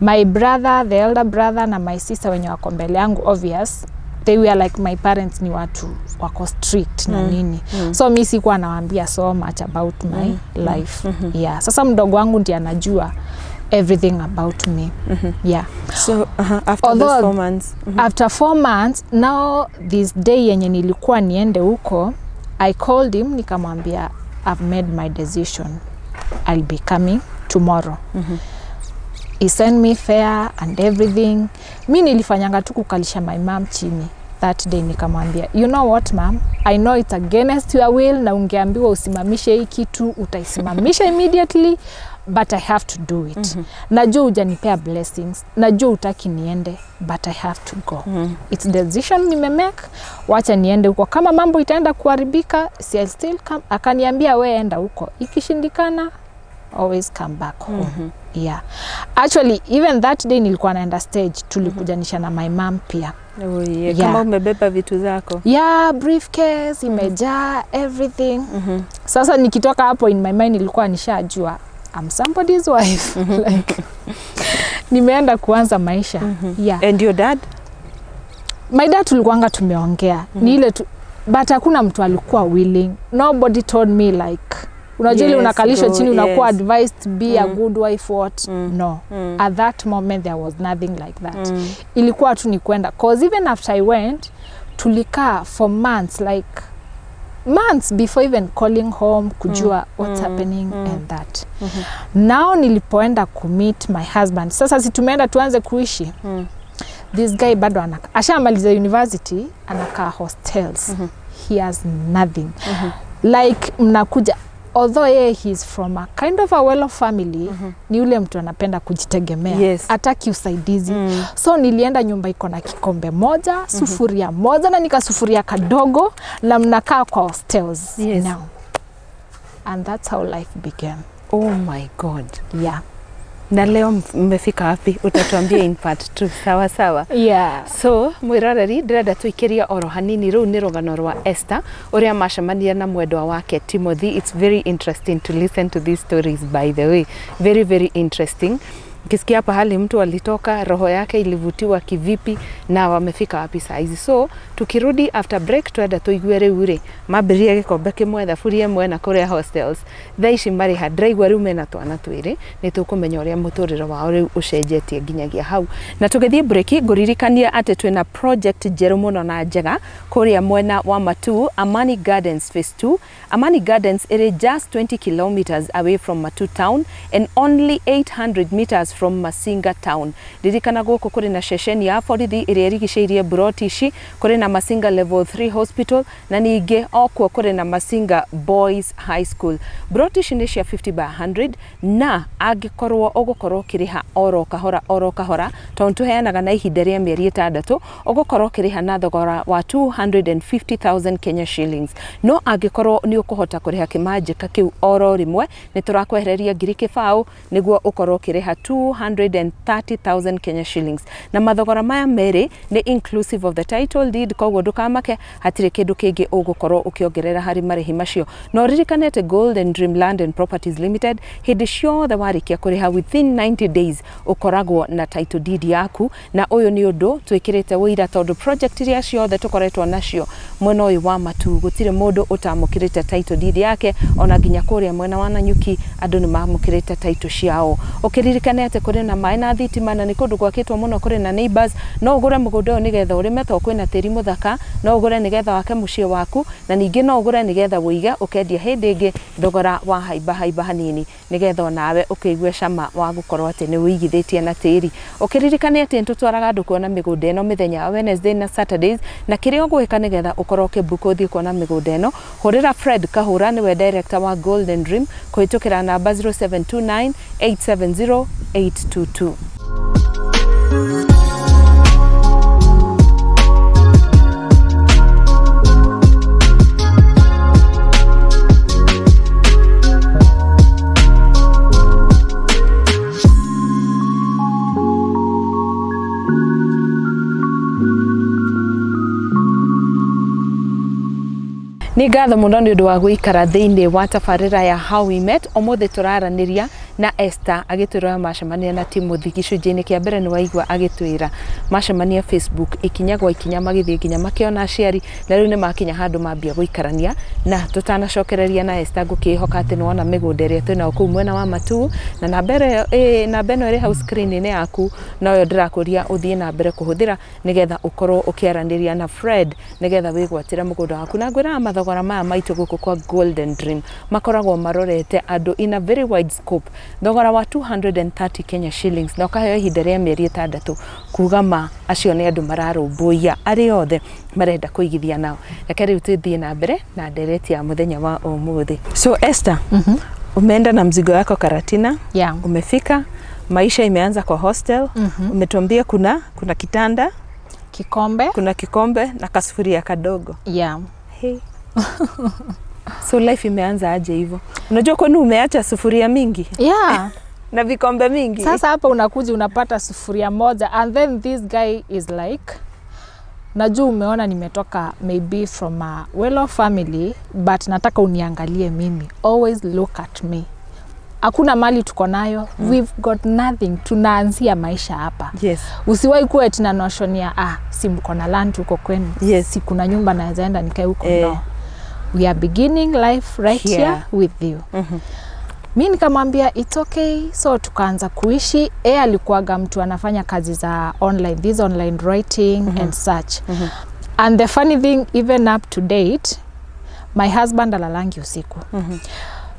my brother, the elder brother, na my sister wenye wako mbele yangu, obvious they were like my parents, ni watu wako strict na nini, so mi sikuwa nawaambia so much about my life. Yeah, sasa mdogo wangu ndiye anajua everything about me. Yeah. So after those 4 months. After 4 months now, this day yenye nilikuwa niende huko, I called him nikamwambia, "I've made my decision. I'll be coming tomorrow." He sent me fare and everything. Mi nilifanyanga tu kukalisha my mom chini that day, nikamwambia, "You know what, Mum? I know it's against your will na ungeambiwa usimamishe hii kitu utaisimamisha immediately, but I have to do it. Najua hujanipea blessings, najua utaki niende, but I have to go. It's decision nimemake, wacha niende huko. Kama mambo itaenda kuharibika, si I'll still come." Akaniambia, "We enda huko, ikishindikana always come back home." Yeah, actually even that day nilikuwa naenda stage, tulikujanisha na my mom pia. Oh, yeah. Yeah. Kama umebeba vitu zako. Yeah, briefcase imejaa everything. Sasa nikitoka hapo, in my mind nilikuwa nishajua I'm somebody's wife, like nimeenda kuanza maisha. Yeah. And your dad? My dad tulikuanga tumeongea, ni ile tu, but hakuna mtu alikuwa willing. Nobody told me, like unajua ile unakalishwa chini, unakuwa advised to be a good wife, what. No, at that moment there was nothing like that. Ilikuwa tu ni kwenda, 'cause even after I went, tulikaa for months, like months before even calling home kujua what's happening and that. Now nilipoenda kumeet my husband, sasa si tumeenda tuanze kuishi, this guy bado anaka, ashamaliza university, anakaa hostels. He has nothing. Like mnakuja, although yeye he is from a kind of a well-off family, ni yule mtu anapenda kujitegemea, hataki usaidizi. So nilienda nyumba iko na kikombe moja, sufuria moja na nikasufuria kadogo, na mnakaa kwa hostels now, and that's how life began. Oh my God. Yeah. Na leo mmefika wapi? Utatuambia in part 2. Sawa sawa. Yeah. So mwiroreri ndĩrenda tũikĩrie oro hanini rũu nĩ rũgano rwa Esther ũrĩa macemania na mwendwa wake Timothy. It's very interesting to listen to these stories, by the way. Very very interesting. Ukisikia pahali mtu alitoka, roho yake ilivutiwa kivipi na wamefika wapi saa hizi. So tukirudi after break twenda tuigue rĩu rĩ mambĩrĩrie gĩkombe kĩmwe thaburia ĩmwe na kũrĩa hostels thaa ici marĩ ha ndĩraigua rĩu mena twana twĩrĩ nĩ tũkũmenya ũrĩa mũtũrĩre wao rĩu ũcenjetie nginyagia hau. Na tũgĩthiĩ break ngũririkanie atĩ twĩna project njerũ mũno na njega kũrĩa mwena wa Matuu, Amani Gardens Phase 2. Amani Gardens ĩrĩ just 20 kilometers away from Matuu town and only 800 meters from Masinga town. Ririkana gũkũ kũrĩ na ceceni ya borithi ĩrĩa ĩrigicĩirie buroti ici, kũrĩ na Masinga Level 3 Hospital na ningĩ okuo kũrĩ na Masinga Boys High School. Buroti ici nĩ cia 50 by 100 na angĩkorwo ũgũkorwo ũkĩrĩha oro kahora tondũ tũheanaga na ihinda rĩa mĩeri 6 ũgũkorwo ũkĩrĩha na thogora wa 250,000 Kenya shillings. No angĩkorwo nĩ ũkũhota kũrĩha kĩmanjĩka kĩu oro rĩmwe nĩ tũrakwehereria 2,000 nĩguo ũkorwo ũkĩrĩha 230,000 Kenya shillings. Na mathogora maya merĩ nĩ inclusive of the title deed, koguo ndũkamake hatirĩ kĩndũ kĩngĩ ũgũkorwo ũkĩongerera harĩ marĩhi macio. Na ũririkane atĩ Golden Dream Land and Properties Limited hĩndĩ ciothe warĩkia kũrĩha within 90 days ũkoragwo na title deed yaku, na ũyũ nĩ ũndũ twĩkĩrĩte ũira tondũ project iria ciothe tũkoretwo nacio mwena ũyũ wa Matuu gũtirĩ mũndũ ũtamũkĩrĩte title deed yake, ona nginya kũrĩa mwena wa Nanyuki andũ nĩ mamũkĩrĩte title ciao. Ũkĩririkane atĩ kũrĩ na maĩ na thitima na nĩ kũndũ gwakĩtwo mũno kũrĩ na neighbors. No ũgũre mũgũnda ũyũ nĩgetha ũrĩme tondũ kwĩna tĩri mũthaka, no ũgũre nĩgetha wake mũciĩ waku, na ningĩ no ũgũre nĩgetha wũige ũkendia hĩndĩ ĩngĩ thogora wa haimba haimba hanini nĩgetha onawe ũkĩigue cama wa gũkorwo atĩ nĩ wĩigithĩtie na tĩri. Ũkĩririkane atĩ nĩtũtwaraga andũ kuona mĩgũnda ĩno mĩthenya ya Wednesday na Saturdays, na kĩrĩa ũgwĩka nĩgetha ũkorwo ũkĩbook ũthiĩ kuona mĩgũnda ĩno, hũrĩra Fred Kahũra nĩwe director wa Golden Dream kũhĩtũkĩra namba 0729 870 822. Nĩ ngatho mũno nĩ ũndũ wa gũikara thĩinĩ wa tabarĩra ya How We Met. Ũmũthĩ tũraranĩria na Esther agĩtwĩra macemania na Timothy. Gĩcunjĩ-inĩ kĩa mbere nĩ waigua agĩtwĩra macemania Facebook ikinya gwa ikinya magĩthiĩ nginya makĩona aciari, na rĩu nĩ makinya handũ mambia gũikarania. Na tũtanacokereria na Esther ngũkĩhoka atĩ nĩwona mĩgũnda ĩrĩa twĩnayo kũu mwena wa Matuu, na namba ĩno ĩrĩ hau screen-inĩ yaku noyo ndĩrakũria ũthiĩ na mbere kũhũthĩra nĩgetha ũkorwo ũkĩaranĩria na Fred nĩgetha wĩgwatĩre mũgũnda waku. Na ngwĩraga mathogora maya maitũ gũkũ kwa Golden Dream makoragwo marorete andũ in a very wide scope. Thogora wa 230 Kenya shillings na ũkaheo ihinda rĩa mĩeri 6 kuga ma acio nĩ andũ mararũmbũiya arĩa othe marenda kũigithia nao. Reke rĩu tũthiĩ na mbere na ndereti ya mũthenya wa ũmũthĩ. So Esther, umeenda na mzigo yako Karatina. Yeah. Umefika, maisha imeanza kwa hostel. Umetuambia kuna kitanda, kikombe, kuna kikombe na kasufuria kadogo. Yeah. Hey. So life imeanza aje hivyo? Unajua kwani umeacha sufuria mingi? Yeah. Na vikombe mingi. Sasa hapa unakuja unapata sufuria moja, and then this guy is like, najua umeona nimetoka maybe from a well-off family, but nataka uniangalie mimi. Always look at me. Hakuna mali tuko nayo. We've got nothing. Tunaanzia maisha hapa. Yes. Usiwahi kuwa eti na notion ya si mko na land huko kwenu. Yes. Si kuna nyumba naweza enda nikae huko. No. We are beginning life right here with you. Mi nikamwambia it's okay. So tukaanza kuishi. Yeye alikuwaga mtu anafanya kazi za online, this online writing and such. And the funny thing, even up to date, my husband alalangi usiku.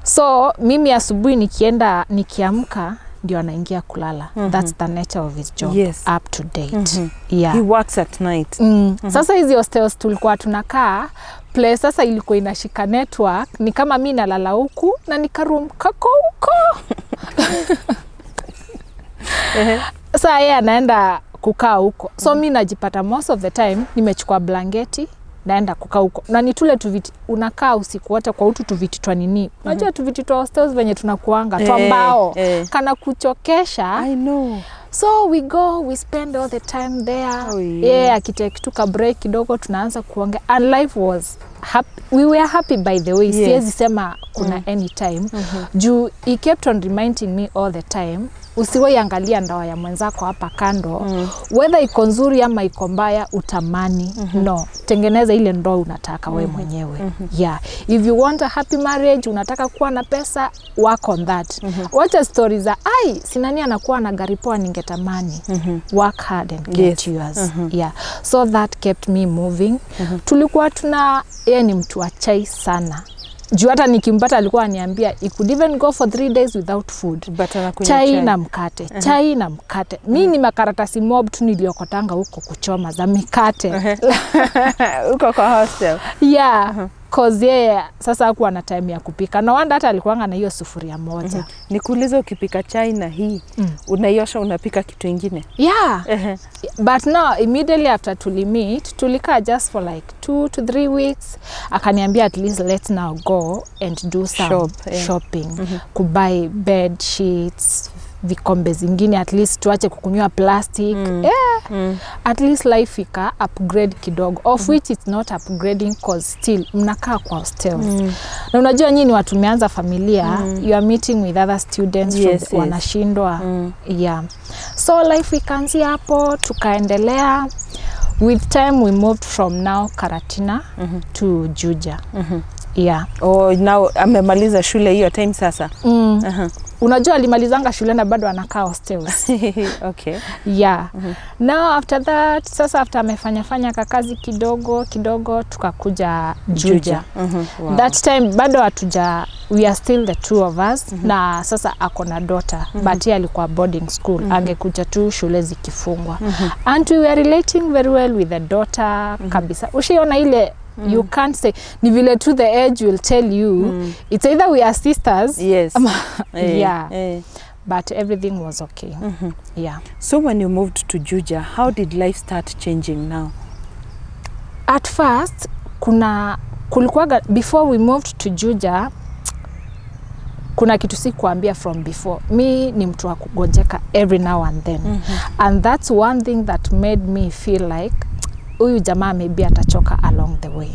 So mimi asubuhi nikienda nikiamka ndio anaingia kulala. That's the nature of his job. Yes. Up to date. Yeah. He works at night. Sasa hizi hostels tulikuwa tunakaa place sasa ilikuwa inashika network, ni kama mimi nalala huku na nikaroom kako huko. Sasa yeye anaenda kukaa huko. So mimi najipata most of the time nimechukua blanketi, Naenda kukaa huko na ni tule tuviti unakaa usiku wote kwa utu tuviti twa nini, unajua tuviti twa hostels venye tunakuanga twa mbao, kana kuchokesha. I know. So we go, we spend all the time there. Oh, yeah. Yeah, akitake tuka break kidogo tunaanza kuongea and life was happy. We were happy by the way. Yes. Siwezi sema kuna any time juu he kept on reminding me all the time, usiwahi angalia ndoa ya mwenzako hapa kando, whether iko nzuri ama iko mbaya utamani. No, tengeneza ile ndoa unataka we mwenyewe. Yeah, if you want a happy marriage, unataka kuwa na pesa, work on that. Wacha stories za ai sinani anakuwa na gari poa ningetamani. Work hard and get yours. Yeah, so that kept me moving. Tulikuwa tuna, yeye ni mtu wa chai sana, juu hata nikimpata alikuwa aniambia he could even go for 3 days without food. But anakunywa Chai, chai. Na mkate, chai na mkate. Mi ni makaratasi mob tu niliokotanga huko kuchoma za mikate. Uko kwa hostel. Yeah, cause yeye sasa hakuwa na time ya kupika, no wonder hata alikuwanga na hiyo sufuria moja. Nikuulize, ukipika chai na hii unaiosha, unapika kitu ingine? Yeah, but now immediately after tulimeet, tulikaa just for like 2 to 3 weeks, akaniambia at least let's now go and do some Shop, yeah. shopping, kubuy bed sheets, vikombe zingine, at least tuache kukunywa plastic. Yeah. At least life ika upgrade kidogo, of which it's not upgrading cause still mnakaa kwa hostels na unajua nyinyi ni watu mmeanza familia, you are meeting with other students from the, wanashindwa. Yeah, so life ikaanzia hapo, tukaendelea. With time we moved from now Karatina to Juja. Yeah. Oh, now amemaliza shule hiyo time sasa. Unajua alimalizanga shule na bado anakaa hostels. Yeah. Now after that, sasa after amefanya fanya kakazi kidogo kidogo, tukakuja Juja. Wow. That time bado hatuja, we are still the two of us. Na sasa ako na daughter, but yeye alikuwa boarding school, angekuja tu shule zikifungwa. And we were relating very well with the daughter kabisa. Ushiona ile you can't say, ni vile tu the age will tell you, it's either we are sisters yeah. But everything was okay. Yeah. So when you moved to Juja, how did life start changing now? At first kuna kulikuwaga, before we moved to Juja, kuna kitu si kuambia from before, mi ni mtu wa kugonjeka every now and then. And that's one thing that made me feel like huyu jamaa maybe atachoka along the way,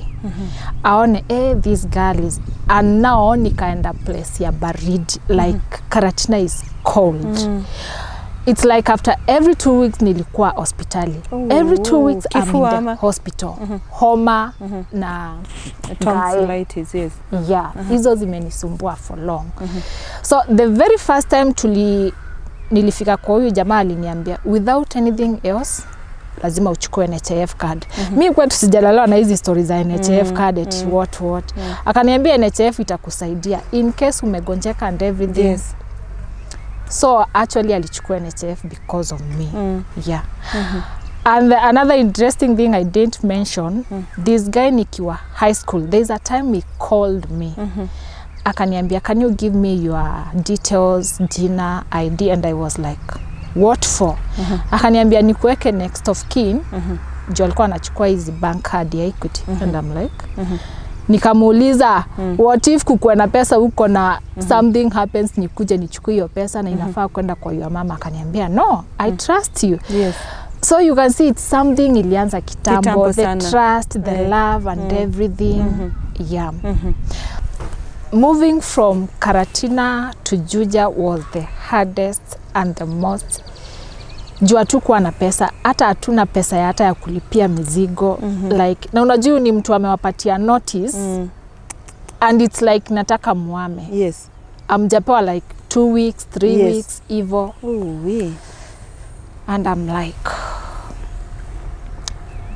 aone this girl is, and now nikaenda place ya baridi, like Karatina is cold. It's like after every 2 weeks nilikuwa hospitali. Oh, Every 2 weeks I'm in kifua the ama? hospital, homa na Tonsillitis, yes. Yeah, hizo zimenisumbua for long. So the very first time nilifika kwa huyu jamaa, aliniambia without anything else lazima uchukue NHIF card. Mi kwetu sijalelewa na hizi stori za NHIF card ati what what. Akaniambia NHIF itakusaidia in case umegonjeka and everything. So actually alichukua NHIF because of me. Yeah. And another interesting thing I didn't mention, this guy nikiwa high school, there's a time he called me. Akaniambia, "Can you give me your details, jina, ID?" And I was like, "What for?" Akaniambia nikuweke next of kin. Juu alikuwa anachukua hizi bank card ya Equity. And I'm like, nikamuuliza, "What if kukuwa na pesa huko na something happens, nikuje nichukue hiyo pesa na inafaa kwenda kwa your mama?" Akaniambia, "No, I trust you." So you can see it's something ilianza kitambo, Kitambo the sana. trust, the love and everything. Yeah. Moving from Karatina to Juja was the hardest and the most, juu hatukuwa na pesa, hata hatuna pesa ya hata ya kulipia mizigo. Like, na unajua ni mtu amewapatia notice and it's like nataka muame, amjapewa like 2 weeks, 3 weeks hivo. Oh, we. And I'm like,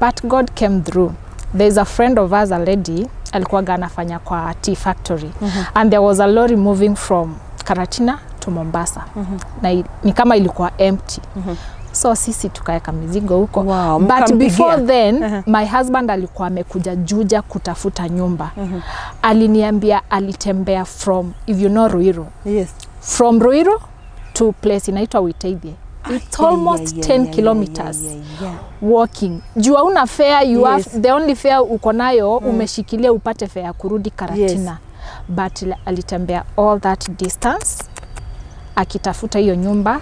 but God came through. There's a friend of us, a lady alikuwaga anafanya kwa tea factory, and there was a lorry moving from Karatina to Mombasa na ni kama ilikuwa empty, so sisi tukaweka mizigo huko. Wow, But mkampigia. before then my husband alikuwa amekuja Juja kutafuta nyumba. Aliniambia alitembea from, if you know Ruiru, from Ruiru to place inaitwa Witeithie. It's almost 10 kilometers walking. Juu hauna fare, you have the only fare uko nayo umeshikilia upate fare ya kurudi Karatina. But alitembea all that distance akitafuta hiyo nyumba.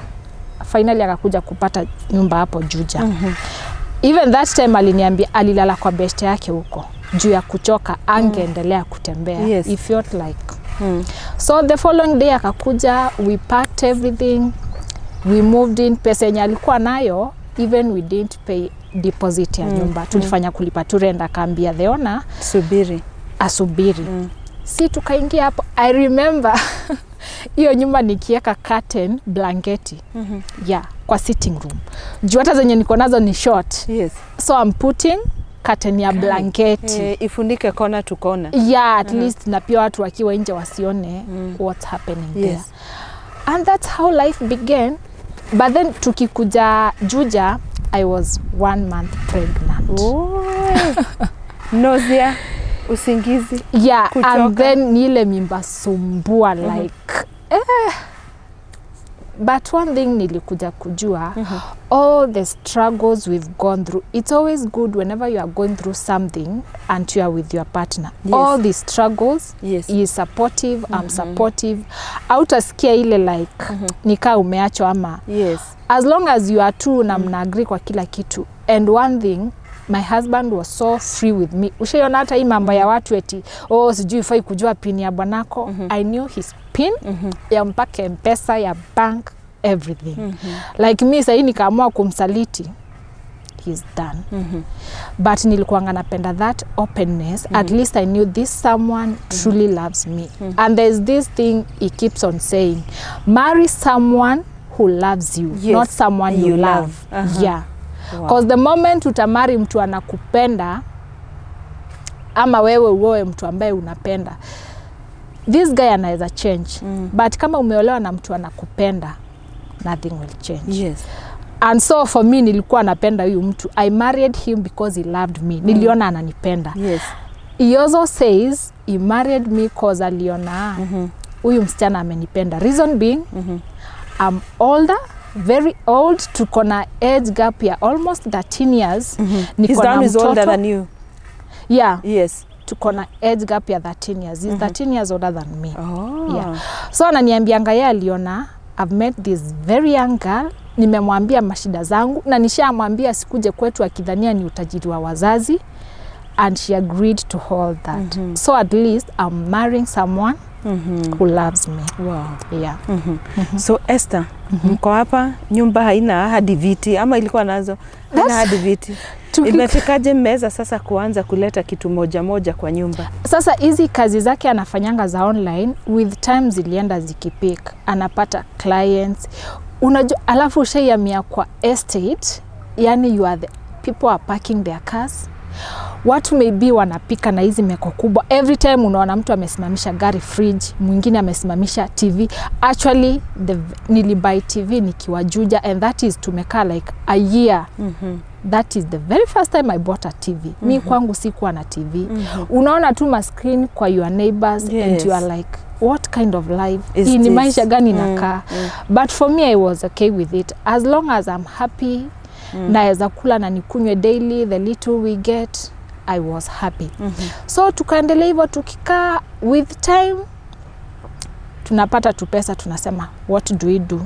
Finally akakuja kupata nyumba hapo Juja. Even that time aliniambia alilala kwa best yake huko juu ya kuchoka, angeendelea kutembea. He felt like So the following day akakuja, we packed everything, we moved in. Pesa yenye alikuwa nayo, even we didn't pay deposit ya nyumba. Tulifanya kulipa tu rent, akaambia the owner Subiri. Asubiri. Si tukaingia hapo. I remember hiyo nyumba nikieka curtain, blanketi, yeah, kwa sitting room. Juu hata zenye niko nazo ni short. So I'm putting curtain ya blanketi. Eh, ifunike kona to kona. Yeah, at least na pia watu wakiwa nje wasione what's happening there. And that's how life began. But then tukikuja Juja, I was 1 month pregnant. Oi. Nausea, usingizi. Yeah, Kuchoka. And then ni ile mimba sumbua, like eh. But one thing nilikuja kujua, all the struggles we've gone through, it's always good whenever you are going through something and you are with your partner. All the struggles, he is supportive, I'm supportive. Hautasikia ile like nikaa umeachwa ama as long as you are two na mna agree kwa kila kitu. And one thing, my husband was so free with me. Ushaiona hata hii mambo ya watu eti, oh, sijui ifai kujua pin ya bwanako. I knew his pin ya mpaka Mpesa, ya bank, everything. Like me sahii nikaamua kumsaliti, he's done. But nilikuwanga napenda that openness. At least I knew this someone truly loves me. And there's this thing he keeps on saying, marry someone who loves you, not someone you You love. Love. Yeah, because the moment utamari mtu anakupenda ama wewe uoe mtu ambaye unapenda, this guy anaweza change. But kama umeolewa na mtu anakupenda, nothing will change. And so for me, nilikuwa napenda huyu mtu. I married him because he loved me. Niliona ananipenda. He also says he married me cause aliona huyu msichana amenipenda, reason being I'm older, very old. Tuko na age gap ya almost 13 years. His Niko na dad is older mtoto. Than you. Yeah, tuko na age gap ya 13 years. He's 13 years older than me. Oh. Yeah. So ananiambianga yeye aliona I've met this very young girl, nimemwambia mashida zangu na nishamwambia sikuje kwetu akidhania ni utajiri wa wazazi, and she agreed to hold that. So at least I'm marrying someone who loves me. Yeah. So Esther, mko hapa, nyumba haina hadi viti ama ilikuwa nazo? Haina hadi viti. Imefikaje mmeweza sasa kuanza kuleta kitu moja moja kwa nyumba? Sasa hizi kazi zake anafanyanga za online, with time zilienda zikipick, anapata clients, unajua. Alafu ushaihamia kwa estate, yani you are the, people are parking their cars, watu maybe wanapika na hizi meko kubwa. Every time unaona mtu amesimamisha gari, fridge, mwingine amesimamisha TV. Actually nilibuy TV nikiwa Juja, and that is tumekaa like a year. That is the very first time I bought a TV. Mi kwangu sikuwa na TV. Unaona tu mascreen kwa your neighbors and you are like, what kind of life Is hii ni this? Maisha gani nakaa? But for me, I was okay with it as long as I'm happy, naweza kula na nikunywe daily, the little we get, I was happy. So tukaendelea hivyo tukikaa. With time tunapata tu pesa, tunasema, what do we do?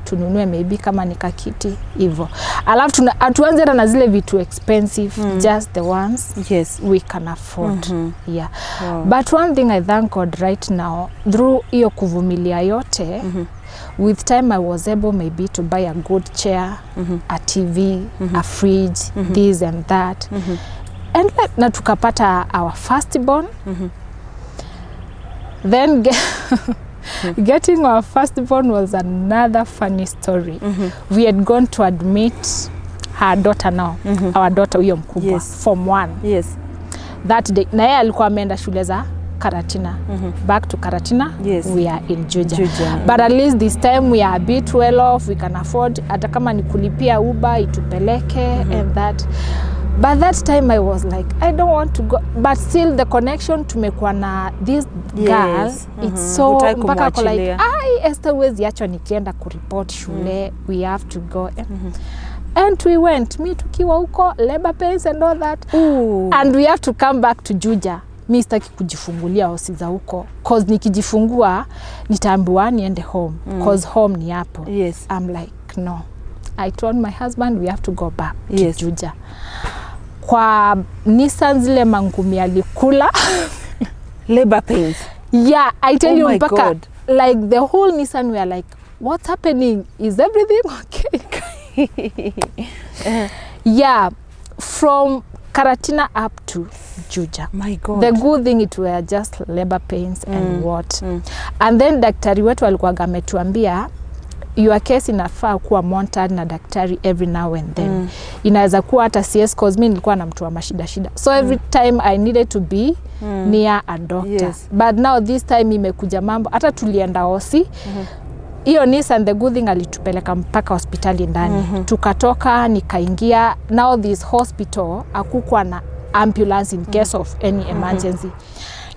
Tununue maybe kama ni kakiti hivyo, alafu hatuanze hata na zile vitu expensive, just the ones we can afford. Yeah. But one thing I thank God right now, through hiyo kuvumilia yote, with time I was able maybe to buy a good chair, a TV, a fridge, this and that, and like, na tukapata our firstborn. Then getting our firstborn was another funny story. We had gone to admit her daughter now, our daughter huyo mkubwa, form one. That day na yeye alikuwa ameenda shule za Karatina. Back to Karatina. We are in Juja. Juja. But at least this time we are a bit well off, we can afford hata kama ni kulipia Uber itupeleke and that. By that time I was like, I don't want to go, but still the connection tumekuwa na this girl, it's so Hutaki mpaka ako like, kumwachilia. Ai, Esther, huwezi achwa nikienda kureport shule, we have to go. And we went, mi tukiwa huko labor pains and all that. Ooh. And we have to come back to Juja. Mi sitaki kujifungulia hosi za huko, cause nikijifungua nitaambiwa niende home, cause home ni hapo. I'm like, no. I told my husband we have to go back to Juja. Kwa Nissan zile mangumi alikula. Labor pains. Yeah, I tell Oh you, my mpaka God. like the whole Nissan we are like, what's happening? Is everything okay? Yeah, from Karatina up to Juja. My God. The good thing it were just labor pains and what. And then daktari wetu alikuwa ametuambia your case inafaa kuwa monitored na daktari every now and then. Inaweza kuwa hata CS, cause mi nilikuwa na mtu wa mashida shida. So every time I needed to be near a doctor. But now this time imekuja mambo, hata tulienda hosi. Hiyo Nissan, the good thing alitupeleka mpaka hospitali ndani. Tukatoka, nikaingia. Now this hospital hakukuwa na ambulance in case of any emergency.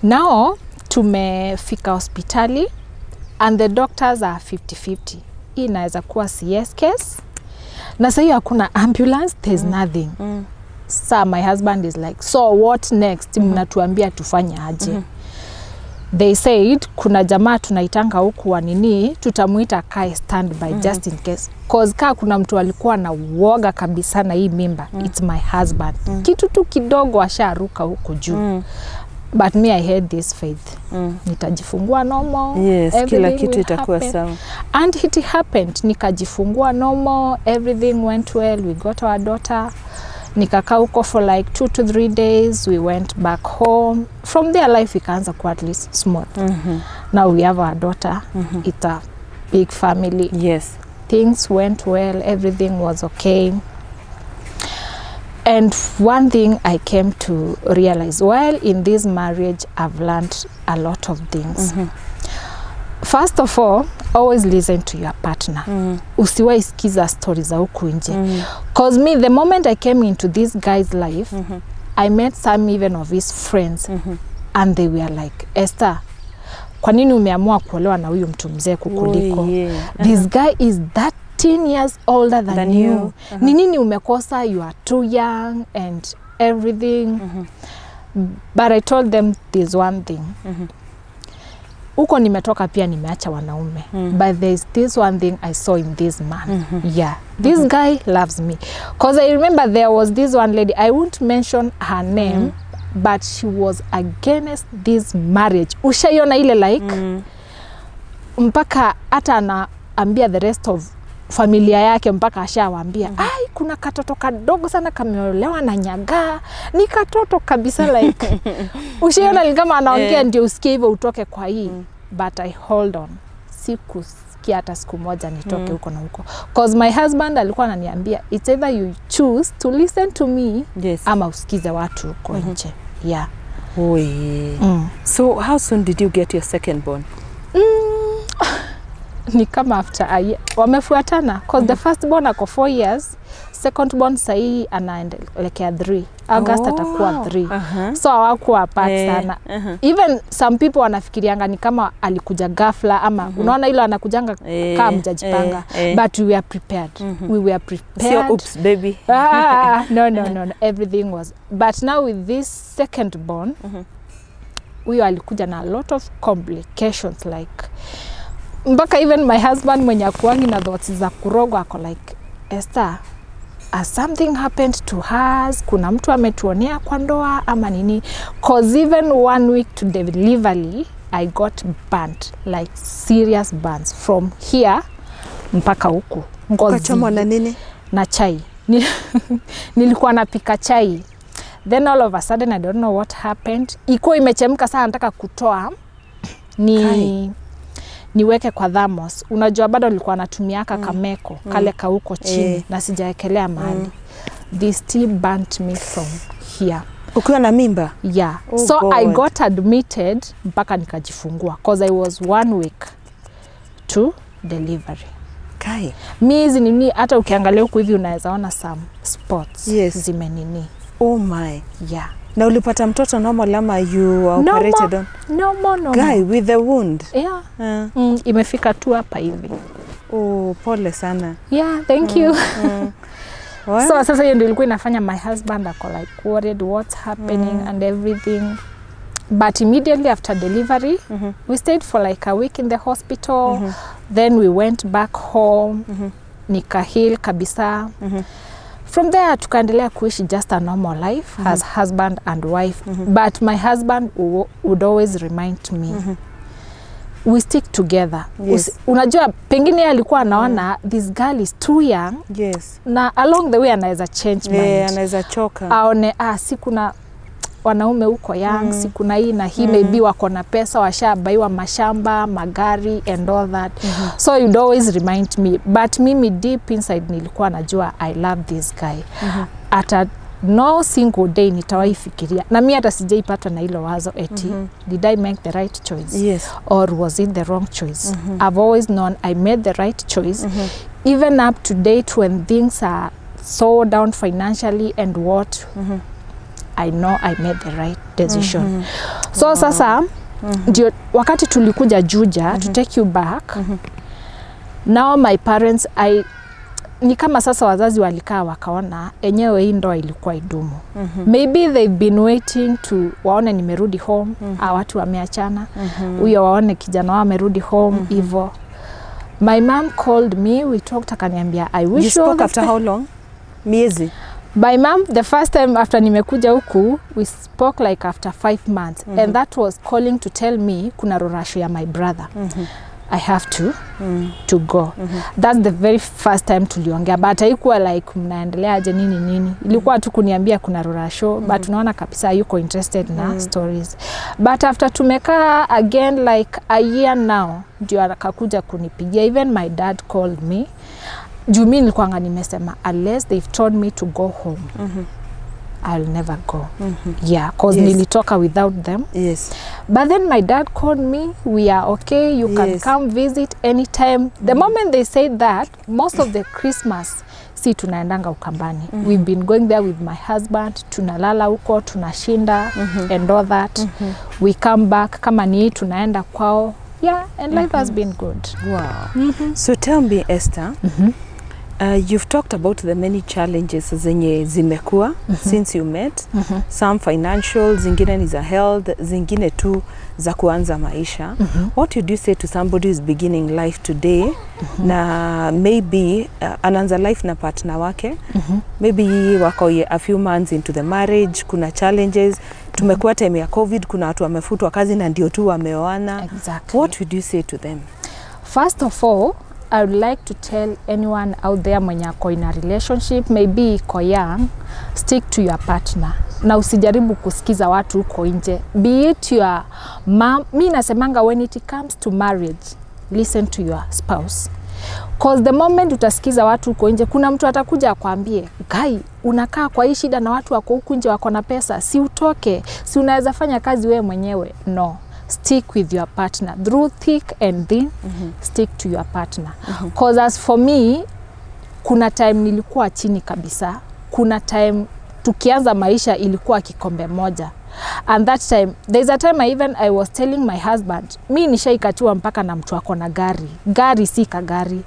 Now tumefika hospitali and the doctors are 50-50. Hii inaweza kuwa CS case. Na sasa hiyo hakuna ambulance, there's nothing. Sa my husband is like, so what next? Mnatuambia tufanye aje? They said kuna jamaa tunaitanga huku wa nini, tutamuita kae standby just in case. Cause kaa kuna mtu alikuwa na uoga kabisa na hii mimba, it's my husband. Kitu tu kidogo asharuka huku juu. But me, I had this faith. Nitajifungua normal. Yes, kila everything kitu will itakuwa happen. sawa. And it happened. Nikajifungua normal, everything went well. We got our daughter. Nikakaa huko for like 2 to 3 days. We went back home. From there life ikaanza kuwa at least smooth. Now we have our daughter. It's a big family. Things went well. Everything was okay. And one thing I came to realize, while in this marriage, I've learned a lot of things. First of all, always listen to your partner. Usiwahi sikiza stories za huku nje. Cause me, the moment I came into this guy's life, I met some even of his friends, and they were like, Esther, kwa nini umeamua kuolewa na huyu mtu mzee kukuliko? Oh, yeah. This guy is 13 years older than, Than you. you. Ni nini umekosa? You are too young and everything. But I told them this one thing. Huko nimetoka pia nimeacha wanaume. But there's this one thing I saw in this man. Yeah. This guy loves me. Cause I remember there was this one lady, I won't mention her name, but she was against this marriage. Ushaiona ile like mpaka hata anaambia the rest of familia yake, mpaka ashawaambia, ai, kuna katoto kadogo sana kameolewa na Nyagaa, ni katoto kabisa, like ushaiona ni kama anaongea ndio usikie hivyo utoke kwa hii. But I hold on, sikusikia hata siku moja nitoke huko na huko, cause my husband alikuwa ananiambia it's either you choose to listen to me ama usikize watu huko nje. Yeah. Oh, yeah. So how soon did you get your second born? Ni kama after a year wamefuatana, cause the first born ako 4 years, second born sahii anaelekea 3 August. Atakuwa 3. So hawakuwa apart sana. Even some people wanafikirianga ni kama alikuja ghafla ama unaona ile anakujanga kama mjajipanga, but we were prepared. We were prepared. Sio oops baby. Ah, no, no, no, no. Everything was, but now with this second born, huyo alikuja na a lot of complications, like mpaka even my husband mwenye akuangi na thoughts za kurogwa ako like, Esther, has something happened to us? Kuna mtu ametuonea kwa ndoa ama nini? Cause even one week to delivery I got burnt, like serious burns from here mpaka huku. Ngozi Ukachomwa na nini? Na chai. Nilikuwa napika chai, then all of a sudden I don't know what happened, ikuwa imechemka sana, nataka kutoa ni Kai. Niweke kwa thermos. Unajua bado nilikuwa natumiaka kameko kale kauko chini na sijaekelea mahali. This tea burnt me from here. Ukiwa na mimba? Yeah. Oh So I God. got admitted mpaka nikajifungua, cause I was one week to delivery. Kai. Mi hizi nini, hata ukiangalia huku hivi unaweza ona some spots zimenini. Oh my. Yeah. Na ulipata mtoto normal ama you were operated on? No more, no Guy more. with the wound. Yeah. Imefika tu hapa hivi. Oh, pole sana. Yeah, thank you. Well, So sasa hiyo ndio ilikuwa inafanya my husband ako like worried what's happening and everything. But immediately after delivery, we stayed for like a week in the hospital. Then we went back home. Nikaheal kabisa. From there tukaendelea kuishi just a normal life as husband and wife. But my husband would always remind me, we stick together. Yes. Unajua pengine yeye alikuwa anaona this girl is too young na along the way anaweza change mind. Yeah, anaweza choka. Aone si kuna wanaume huko young, si kuna hii na hii, maybe wako na pesa, washabaiwa mashamba, magari and all that. So you'd always remind me, but mimi deep inside nilikuwa najua I love this guy. Ata no single day nitawahi fikiria, na mi hata sijaipatwa na hilo wazo eti did I make the right choice or was it the wrong choice? I've always known I made the right choice. Even up to date when things are so down financially and what, I know I made the right decision. So sasa ndio wakati tulikuja Juja, to take you back, now my parents, ni kama sasa wazazi walikaa wakaona enyewe hii ndoa ilikuwa idumu. Maybe they've been waiting to waone nimerudi home, watu wameachana, huyo waone kijana wao amerudi home hivo. My mom called me, we talked, akaniambia I wish You you all spoke the after how long? Miezi? My mom, the first time after nimekuja huku, we spoke like after 5 months. And that was calling to tell me kuna rorasho ya my brother. I have to go. That's the very first time tuliongea, but haikuwa like mnaendeleaje nini nini. Ilikuwa tu kuniambia kuna rorasho, but unaona kabisa yuko interested na stories. But after tumekaa again like a year now, ndio akakuja kunipigia. Even my dad called me. Juu mi nilikuwanga nimesema unless they've told me to go home, I'll never go. Yeah, cause nilitoka without them. But then my dad called me, we are okay, you can come visit anytime. The moment they said that, most of the Christmas, si tunaendanga Ukambani. We've been going there with my husband, tunalala huko, tunashinda and all that. We come back, kama ni tunaenda kwao. Yeah, and life has been good. Wow. So tell me, Esther, you've talked about the many challenges zenye zimekuwa since you met. Some financial, zingine ni za health, zingine tu za kuanza maisha. What would you say to somebody who's beginning life today, na maybe anaanza life na partner wake, maybe wako a few months into the marriage, kuna challenges, tumekuwa time ya COVID, kuna watu wamefutwa kazi na ndio tu wameoana. Exactly. What would you say to them? First of all, I would like to tell anyone out there mwenye ako in a relationship, maybe iko young, stick to your partner. Na usijaribu kusikiza watu huko nje. Be it your mom, mi nasemanga when it comes to marriage, listen to your spouse. Cause the moment utasikiza watu huko nje, kuna mtu atakuja akwambie, "Guy, unakaa kwa hii shida na watu wako huku nje wako na pesa, si utoke, si unaweza fanya kazi wewe mwenyewe." No. Stick with your partner through thick and thin. Stick to your partner. Cause as for me, kuna time nilikuwa chini kabisa. Kuna time tukianza maisha ilikuwa kikombe moja. And that time, there's a time I was telling my husband, mi nishaikatiwa mpaka na mtu ako na gari. Gari si kagari.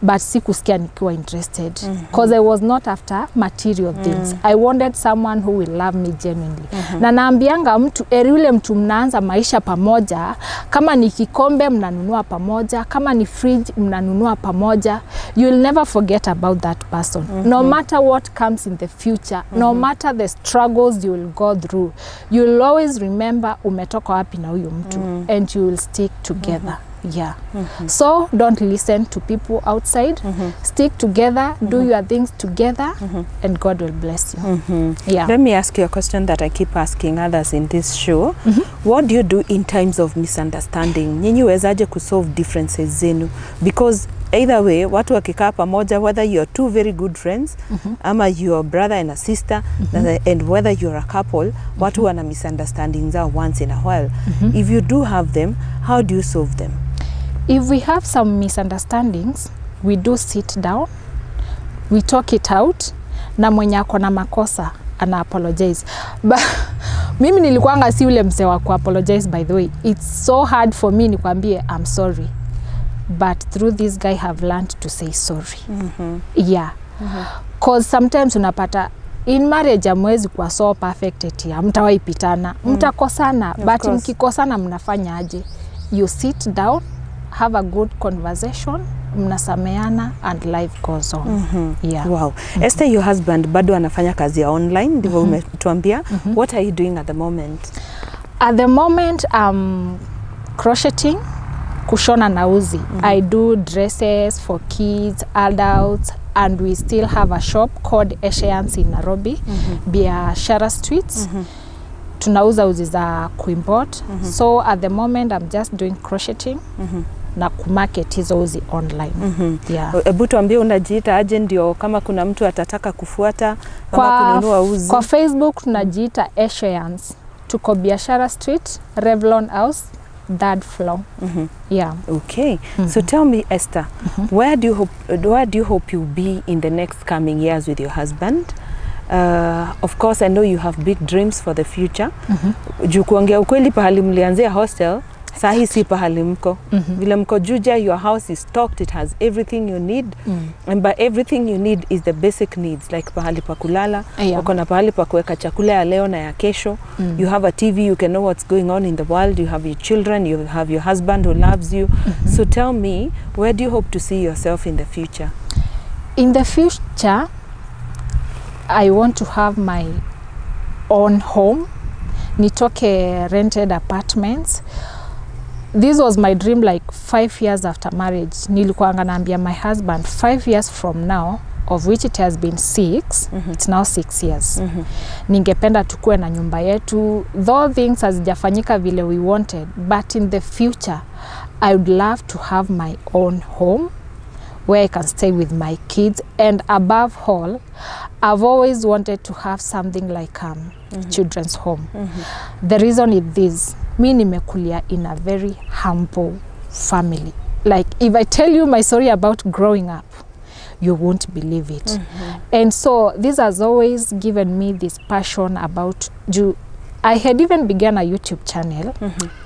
But sikusikia nikiwa interested. Cause I was not after material things. I wanted someone who will love me genuinely. Na naambianga mtu, eri yule mtu mnaanza maisha pamoja, kama ni kikombe mnanunua pamoja, kama ni fridge mnanunua pamoja, you'll never forget about that person. No matter what comes in the future, no matter the struggles you will go through, you'll always remember umetoka wapi na huyu mtu, and you will stick together. Yeah. So don't listen to people outside. Stick together, do your things together, and God will bless you. Yeah. Let me ask you a question that I keep asking others in this show. What do you do in times of misunderstanding? Nyinyi wezaje kusolve differences zenu? Because either way, watu wakikaa pamoja, whether you're two very good friends, ama your brother and a sister, and whether you're a couple, watu wana misunderstandings zao once in a while. If you do have them, how do you solve them? If we have some misunderstandings, we do sit down, we talk it out, na mwenye ako na makosa Ana apologize. But mimi nilikuanga si ule msee wa kuapologize, by the way. It's so hard for me nikwambie I'm sorry. But through this guy have learned to say sorry. Yeah. Cause sometimes unapata in marriage hamwezi kuwa so perfect eti hamtawahi pitana. Mtakosana, Of but course. Mkikosana mnafanya aje? You sit down, have a good conversation, mnasameana and life goes on. Yeah. Wow. Esther, your husband bado anafanya kazi ya online, ndivyo umetuambia. What are you doing at the moment? At the moment I'm crocheting, kushona na uzi. I do dresses for kids, adults, and we still have a shop called Esheans in Nairobi, Biashara Streets. Tunauza uzi za kuimport. So at the moment I'm just doing crocheting na kumarket hizo uzi online. Yeah. Hebu tuambie unajiita aje ndio kama kuna mtu atataka kufuata ama kununua uzi. Kwa Facebook tunajiita Esheans. Tuko Biashara Street, Revlon House, third floor. Yeah. Okay. So tell me, Esther, where do you hope you'll be in the next coming years with your husband? Of course, I know you have big dreams for the future. Juu kuongea ukweli, pahali mlianzia hostel, sahi si pahali mko. Vile mko Juja, your house is stocked, it has everything you need. And by everything you need is the basic needs, like pahali pa kulala, uko na pahali pa kuweka chakula ya leo na ya kesho. You have a TV, you can know what's going on in the world. You have your children, you have your husband who loves you. So tell me, where do you hope to see yourself in the future? In the future, I want to have my own home. Nitoke rented apartments. This was my dream like 5 years after marriage. Nilikuwa naambia my husband 5 years from now, of which it has been 6, it's now 6 years. Ningependa tukue na nyumba yetu. Though things hazijafanyika vile we wanted, but in the future, I would love to have my own home where I can stay with my kids. And above all, I've always wanted to have something like children's home. The reason is this: mi nimekulia in a very humble family. Like, if I tell you my story about growing up, you won't believe it. And so this has always given me this passion about juu I had even begun a YouTube channel,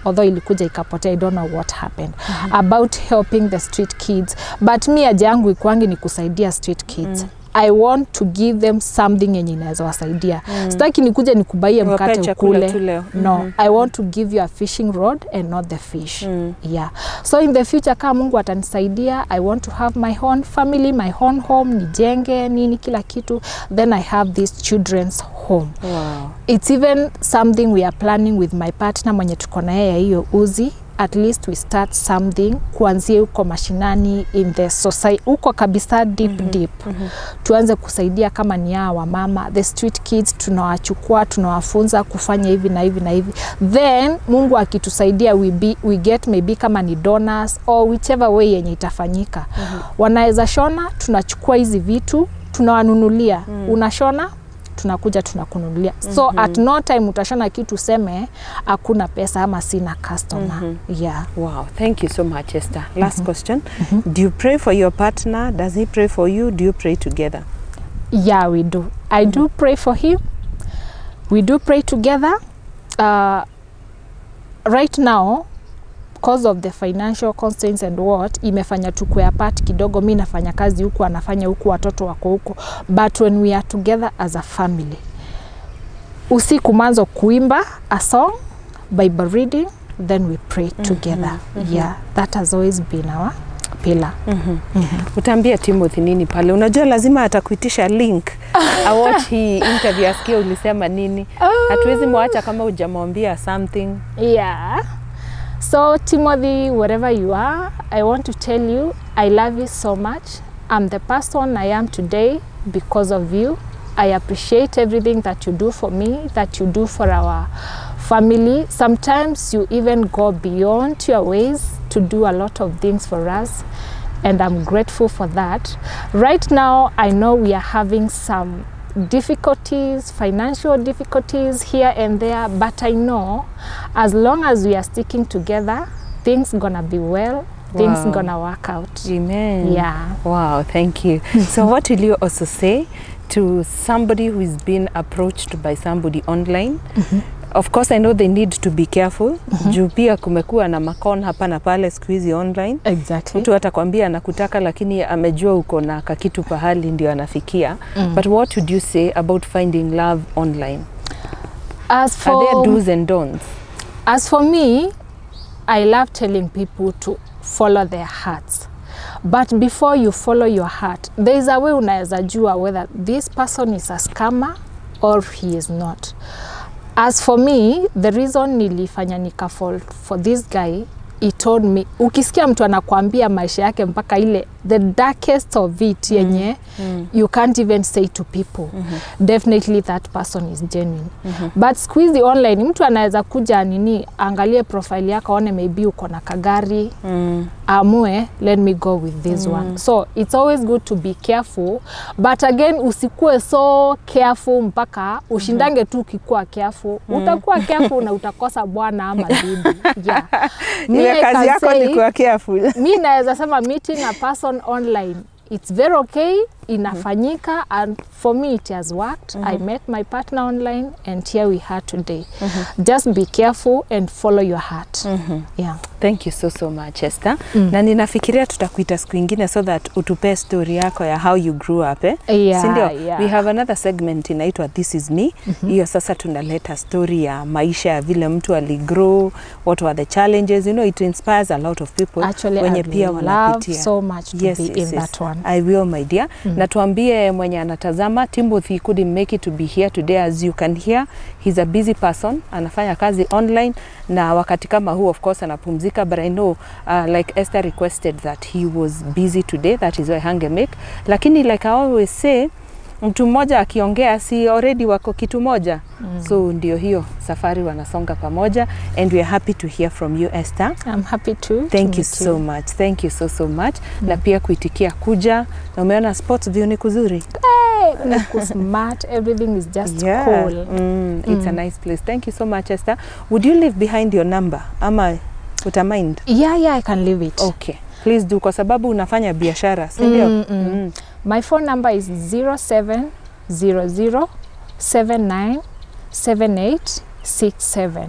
although ilikuja ikapotea, I don't know what happened, about helping the street kids. But mi haja yangu ikuangi ni kusaidia street kids. I want to give them something yenye inaweza wasaidia. Sitaki nikuje nikubuyie Wapee mkate chakula ukule. Tu leo. No, I want to give you a fishing rod and not the fish. Yeah. So in the future, kama Mungu atanisaidia, I want to have my own family, my own home, nijenge nini kila kitu. Then I have this children's home. It's even something we are planning with my partner mwenye tuko na yeye hiyo uzi. At least we start something kuanzia huko mashinani, in the society huko kabisa deep, deep. Tuanze kusaidia kama ni hawa wamama, the street kids, tunawachukua, tunawafunza kufanya hivi na hivi na hivi. Then Mungu akitusaidia, we get maybe kama ni donors or whichever way yenye itafanyika, wanaweza shona, tunachukua hizi vitu tunawanunulia. Unashona, tunakuja tunakununulia. So at no time utashona kitu useme hakuna pesa ama sina customer. Yeah. Wow, thank you so much, Esther. Last question. Do you pray for your partner? Does he pray for you? Do you pray together? Yeah, we do. I do pray for him. We do pray together. Right now, because of the financial constraints and what, imefanya tukue apart kidogo. Mi nafanya kazi huku, anafanya huku, watoto wako huku. But when we are together as a family, usiku mwanzo kuimba a song, Bible reading, then we pray together. Yeah, that has always been our pillar. Utaambia Timothy nini pale? Unajua lazima atakuitisha link awatch hii interview, asikie ulisema nini. Hatuwezi mwacha kama hujamwambia something. Yeah. So, Timothy, wherever you are, I want to tell you I love you so much. I'm the person I am today because of you. I appreciate everything that you do for me, that you do for our family. Sometimes you even go beyond your ways to do a lot of things for us, and I'm grateful for that. Right now, I know we are having some difficulties, financial difficulties here and there, but I know as long as we are sticking together, things gonna be well, things gonna work out. Amen. Yeah. Wow, thank you. So what will you also say to somebody who is being approached by somebody online? Of course, I know they need to be careful. Juu pia kumekuwa na macon hapa na pale siku hizi online. Mtu atakwambia anakutaka lakini amejua uko na kakitu pahali ndio anafikia. But what would you say about finding love online? As Are there for do's and don'ts? As for me, I love telling people to follow their hearts. But before you follow your heart, there is a way unaweza jua whether this person is a scammer or he is not. As for me, the reason nilifanya nika fall for this guy, he told me, ukisikia mtu anakuambia maisha yake mpaka ile the darkest of it yenye you can't even say to people, definitely that person is genuine. But siku hizi online mtu anaweza kuja nini, angalie profile yako, aone maybe uko na kagari, amue let me go with this one. So it's always good to be careful, but again usikue so careful mpaka ushindange tu ukikuwa careful. Utakuwa careful na utakosa bwana ama bibi. Yeah. Me, Ile I kazi can yako ni kuwa careful. Mi naweza sema meeting a person online, it's very okay, inafanyika, and for me it has worked. I met my partner online and here we are today. Just be careful and follow your heart. Yeah. Thank you so so much, Esther. Na ninafikiria tutakuita siku ingine so that utupe story yako ya how you grew up, eh? Yeah, Si ndio? yeah. We have another segment inaitwa This is Me. Hiyo sasa tunaleta story ya maisha ya vile mtu aligrow, what were the challenges, it inspires a lot of people Actually, wenye I'd pia love wanapitia. so much to be in that one. I will, my dear. Na tuambie mwenye anatazama, Timothy couldn't make it to be here today. As you can hear, he's a busy person, anafanya kazi online na wakati kama huu of course anapumzika, but I know like Esther requested that he was busy today, that is why hange make. Lakini like I always say, mtu mmoja akiongea si already wako kitu moja. So ndio hiyo safari wanasonga pamoja, and we are happy to hear from you, Esther. I'm happy to Thank to you meet so much. Thank you so so much. Na pia kuitikia kuja, na umeona Sports View ni kuzuri. Hey, niko smart, everything is just cool. It's a nice place. Thank you so much, Esther. Would you leave behind your number ama utamind? Yeah, I can leave it. Okay. Please do, kwa sababu unafanya biashara, si ndio? My phone number is 0700 79 7867.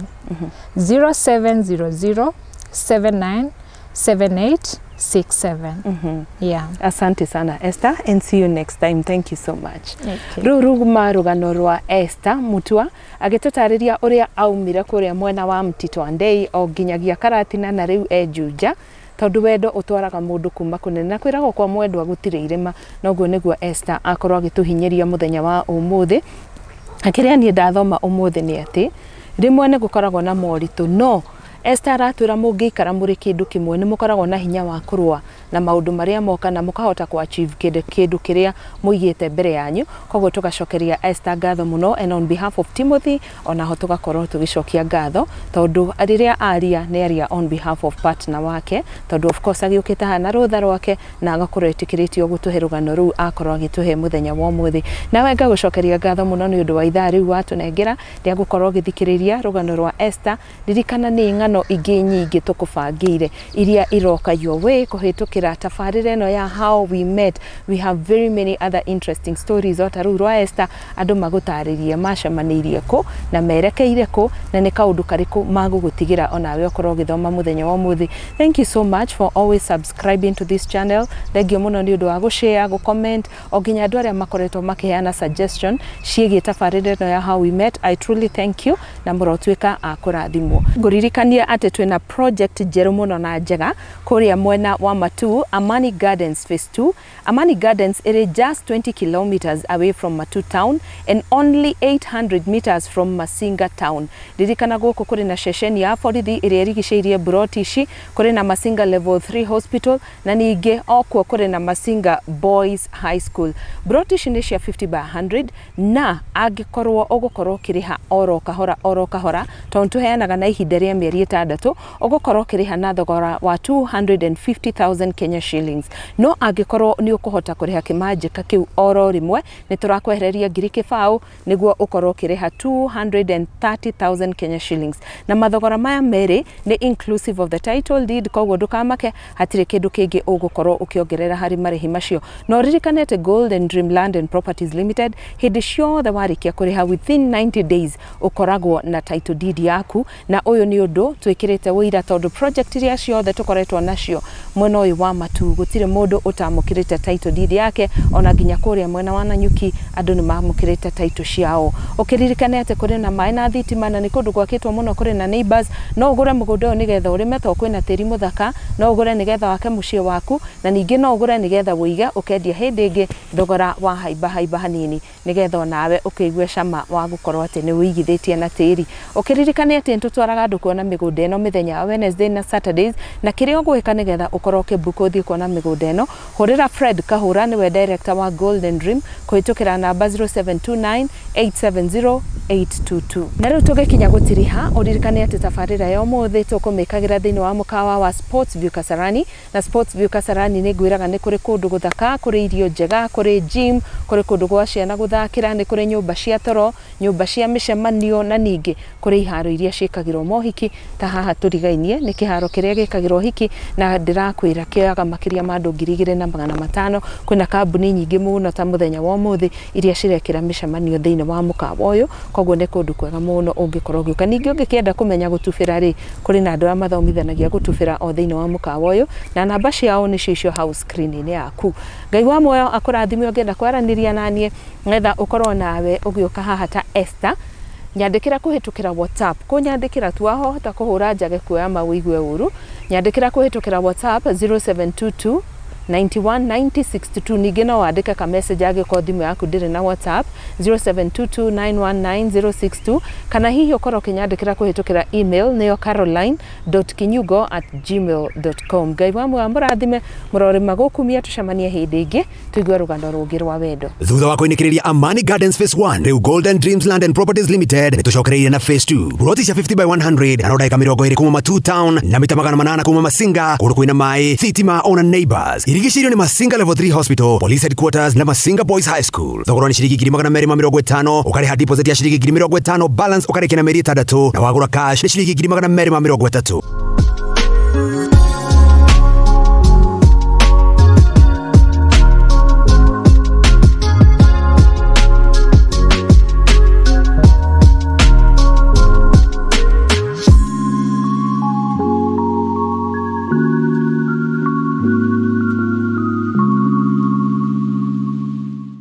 0700 79 7867. Yeah. Asante sana, Esther, and see you next time. Thank you so much. Okay. Rũu ruma rũgano rwa Esther Mutua agĩtũtarĩria ũrĩa aumire kũrĩa mwena wa Mtito Andei o nginyagia Karatina na rĩu e Juja, tondũ wendo ũtwaraga mũndũ kuma kũnene na kwĩragwo kwa mwendwa gũtirĩ irĩma. Noguo nĩguo Esther akorwo agĩtũhinyĩria mũthenya wa ũmũthĩ. Na kĩrĩa niĩ ndathoma ũmũthĩ nĩ atĩ rĩmwe nĩ gũkoragwo na moritũ, no Esther aratwĩra mũngĩikara mũrĩ kĩndũ kĩmwe nĩ mũkoragwo na hinya wa kũrũa na maũndũ marĩa moka na mũkahota kũ achieve kĩndũ kĩrĩa mũigĩte mbere yanyu. Koguo tũgacokeria Esther ngatho mũno, and on behalf of Timothy onaho tũgakorwo tũgĩcokia ngatho, tondũ rĩrĩa aria nĩ aria on behalf of partner wake, tondũ of course agĩũkĩte haha na rũtha rwake na agakorwo etĩkĩrĩtio gũtũhe rũgano rũu akorwo agĩtũhe mũthenya wa ũmũthĩ. Nawe ngagũcokeria ngatho mũno nĩ ũndũ wa ithaa rĩu watũnengera rĩa gũkorwo ũgĩthikĩrĩria rũgano rwa Esther. Ririkana nĩ ng'ano ingĩ nyingĩ tũkũbangĩire iria iroka your way kũhĩtũkĩra tabarĩra ĩno ya How We Met. We have very many other interesting stories o ta rũu rwa Esther, andũ magũtarĩrie macemanĩirie kũ na merekeire kũ na nĩ kaũndũ karĩkũ magũgũtigĩra onawe ũkorwo ũgĩthoma mũthenya wa ũmũthĩ. Thank you so much for always subscribing to this channel. Thank you mũno nĩ ũndũ wa gũshare, gũcomment, o nginya andũ arĩa makoretwo makĩheana suggestion ciĩgiĩ tabarĩra ĩno ya How We Met. I truly thank you na mũrotuĩka a kũrathimwo. Ngũririkanie atĩ twĩna project njerũ mũno na njega kũrĩa mwena wa Matuu, Amani Gardens Phase 2. Amani Gardens ĩrĩ just 20 kilometers away from Matuu town and only 800 meters from Masinga town. Ririkana gũkũ kũrĩ na ceceni ya borithi ĩrĩa ĩrigicĩirie buroti ici, kũrĩ na Masinga Level 3 Hospital na ningĩ okuo kũrĩ na Masinga Boys High School. Buroti ici nĩ cia 50 by 100 na angĩkorwo ũgũkorwo ũkĩrĩha oro kahora oro kahora, tondũ tũheanaga na ihinda rĩa mĩeri 6, ũgũkorwo ũkĩrĩha na thogora wa 250,000 200,000 Kenya shillings. No angĩkorwo nĩ ũkũhota kũrĩha kĩmanjĩka kĩu oro rĩmwe, nĩ tũrakwehereria ngiri kĩbaũ nĩguo ũkorwo ũkĩrĩha 230,000 Kenya shillings. Na mathogora maya merĩ nĩ inclusive of the title deed, koguo ndũkamake, hatirĩ kĩndũ kĩngĩ ũgũkorwo ũkĩongerera harĩ marĩhi macio. Na ũririkane atĩ Golden Dream Land and Properties Limited, hĩndĩ ciothe warĩkia kũrĩha within 90 days ũkoragwo na title deed yaku, na ũyũ nĩ ũndũ twĩkĩrĩte ũira tondũ project iria ciothe tũkoretwo nacio mwena ũyũ wa Matu gũtirĩ mũndũ ũtamũkĩrĩte title deed yake, ona nginya kũrĩa mwena wa Nanyuki andũ nĩ mamũkĩrĩte title ciao. Ũkĩririkane atĩ kũrĩ na maĩ na thitima, na nĩ kũndũ gwakĩtwo mũno kũrĩ na neighbors. No ũgũre mũgũnda ũyũ nĩgetha ũrĩme tondũ kwĩna tĩri mũthaka, no ũgũre nĩgetha wake mũciĩ waku, na ningĩ no ũgũre nĩgetha ũige ũkendia hĩndĩ ĩngĩ thogora wa haimba haimba hanini, nĩgetha onawe ũkĩigue cama wa gũkorwo atĩ nĩ ũigithĩtie na tĩri. Ũkĩririkane atĩ nĩtũtwaraga andũ kuona mĩgũnda ĩno mĩthenya ya Wednesday na Saturdays, na kĩrĩa ũgwĩka nĩgetha ũkorwo ũkĩbook ũthiĩ kuona mĩgũnda ĩno, hũrĩra Fred Kahũra, nĩwe director wa Golden Dream, kũhĩtũkĩra namba 0729 870 822. Na rĩu tũgĩkinya gũtiriha, ũririkane atĩ tabarĩra ya ũmũthĩ tũkũmĩkagĩra thĩinĩ wa mũkawa wa Sports View Kasarani. Na Sports View Kasarani nĩ ngwĩraga nĩ kũrĩ kũndũ gũthaka, kũrĩ irio njega, kũrĩ gym, kũrĩ kũndũ gwa ciana gũthakĩra, nĩ kũrĩ nyũmba cia toro, nyũmba cia mĩcemanio, na ningĩ kũrĩ iharo iria ciĩkagĩrwo mohiki. Ta haha tũrigainie nĩ kĩharo kĩrĩa gĩkagĩrwo hiki, na ndĩrakwĩra kĩoyaga makĩria ma andũ 2500. Kwĩna kambuni nyingĩ mũno ta mũthenya wa ũmũthĩ iria cirekĩra mĩcemanio thĩinĩ wa mũkawa ũyũ, koguo nĩ kũndũ kwega mũno ũngĩkorwo ũgĩũka. Ningĩ ũngĩkĩenda kũmenya gũtubĩra rĩ, kũrĩ na andũ arĩa mathomithanagia gũtubĩra o thĩinĩ wa mũkawa ũyũ, na namba ciao nĩcio icio hau screen-inĩ yaku. Ngai wa muoyo akũrathime. Ũngĩenda kwaranĩria naniĩ ngetha ũkorwo nawe ũgĩũka haha ta Esther, nyandĩkĩra kũhĩtũkĩra WhatsApp. Kũnyandĩkĩra tu wahota kũhũra njage kuoya ma ũigue ũru. Nyandĩkĩra kũhĩtũkĩra WhatsApp 0722 91 90 62. Ningĩ no wandĩke ka message angĩkorwo thimũ yaku ndĩrĩ na WhatsApp, 0722919062, kana hihi ũkorwo ũkĩnyandĩkĩra kũhĩtũkĩra email, nĩyo caroline.kinyugo@gmail.com. Ngai wa muoyo mũrathime, mũrorĩma gũkumia, tũcemanie hĩndĩ ĩngĩ tũigue rũgano rũngĩ rwa wendo. Thutha wa kũinĩkĩrĩria Amani Gardens Phase 1, rĩu Golden Dreams Land and Properties Limited nĩ tũcokereirie na Phase 2, buroti cia 50 by 100, na no ndagĩka 20 kuma Matu Town na mita 800 kuma Masinga, kũndũ kwĩna maĩ, thitima ona neighbors. Irigicĩirio nĩ Masinga Level 3 Hospital, Police Headquarters na Masinga Boys High School. Thogora nĩ ciringi 250,000, ũkarĩha deposit ya ciringi 50,000, balance ũkarĩkia na mĩeri 6, na wagũra cash nĩ ciringi 230,000.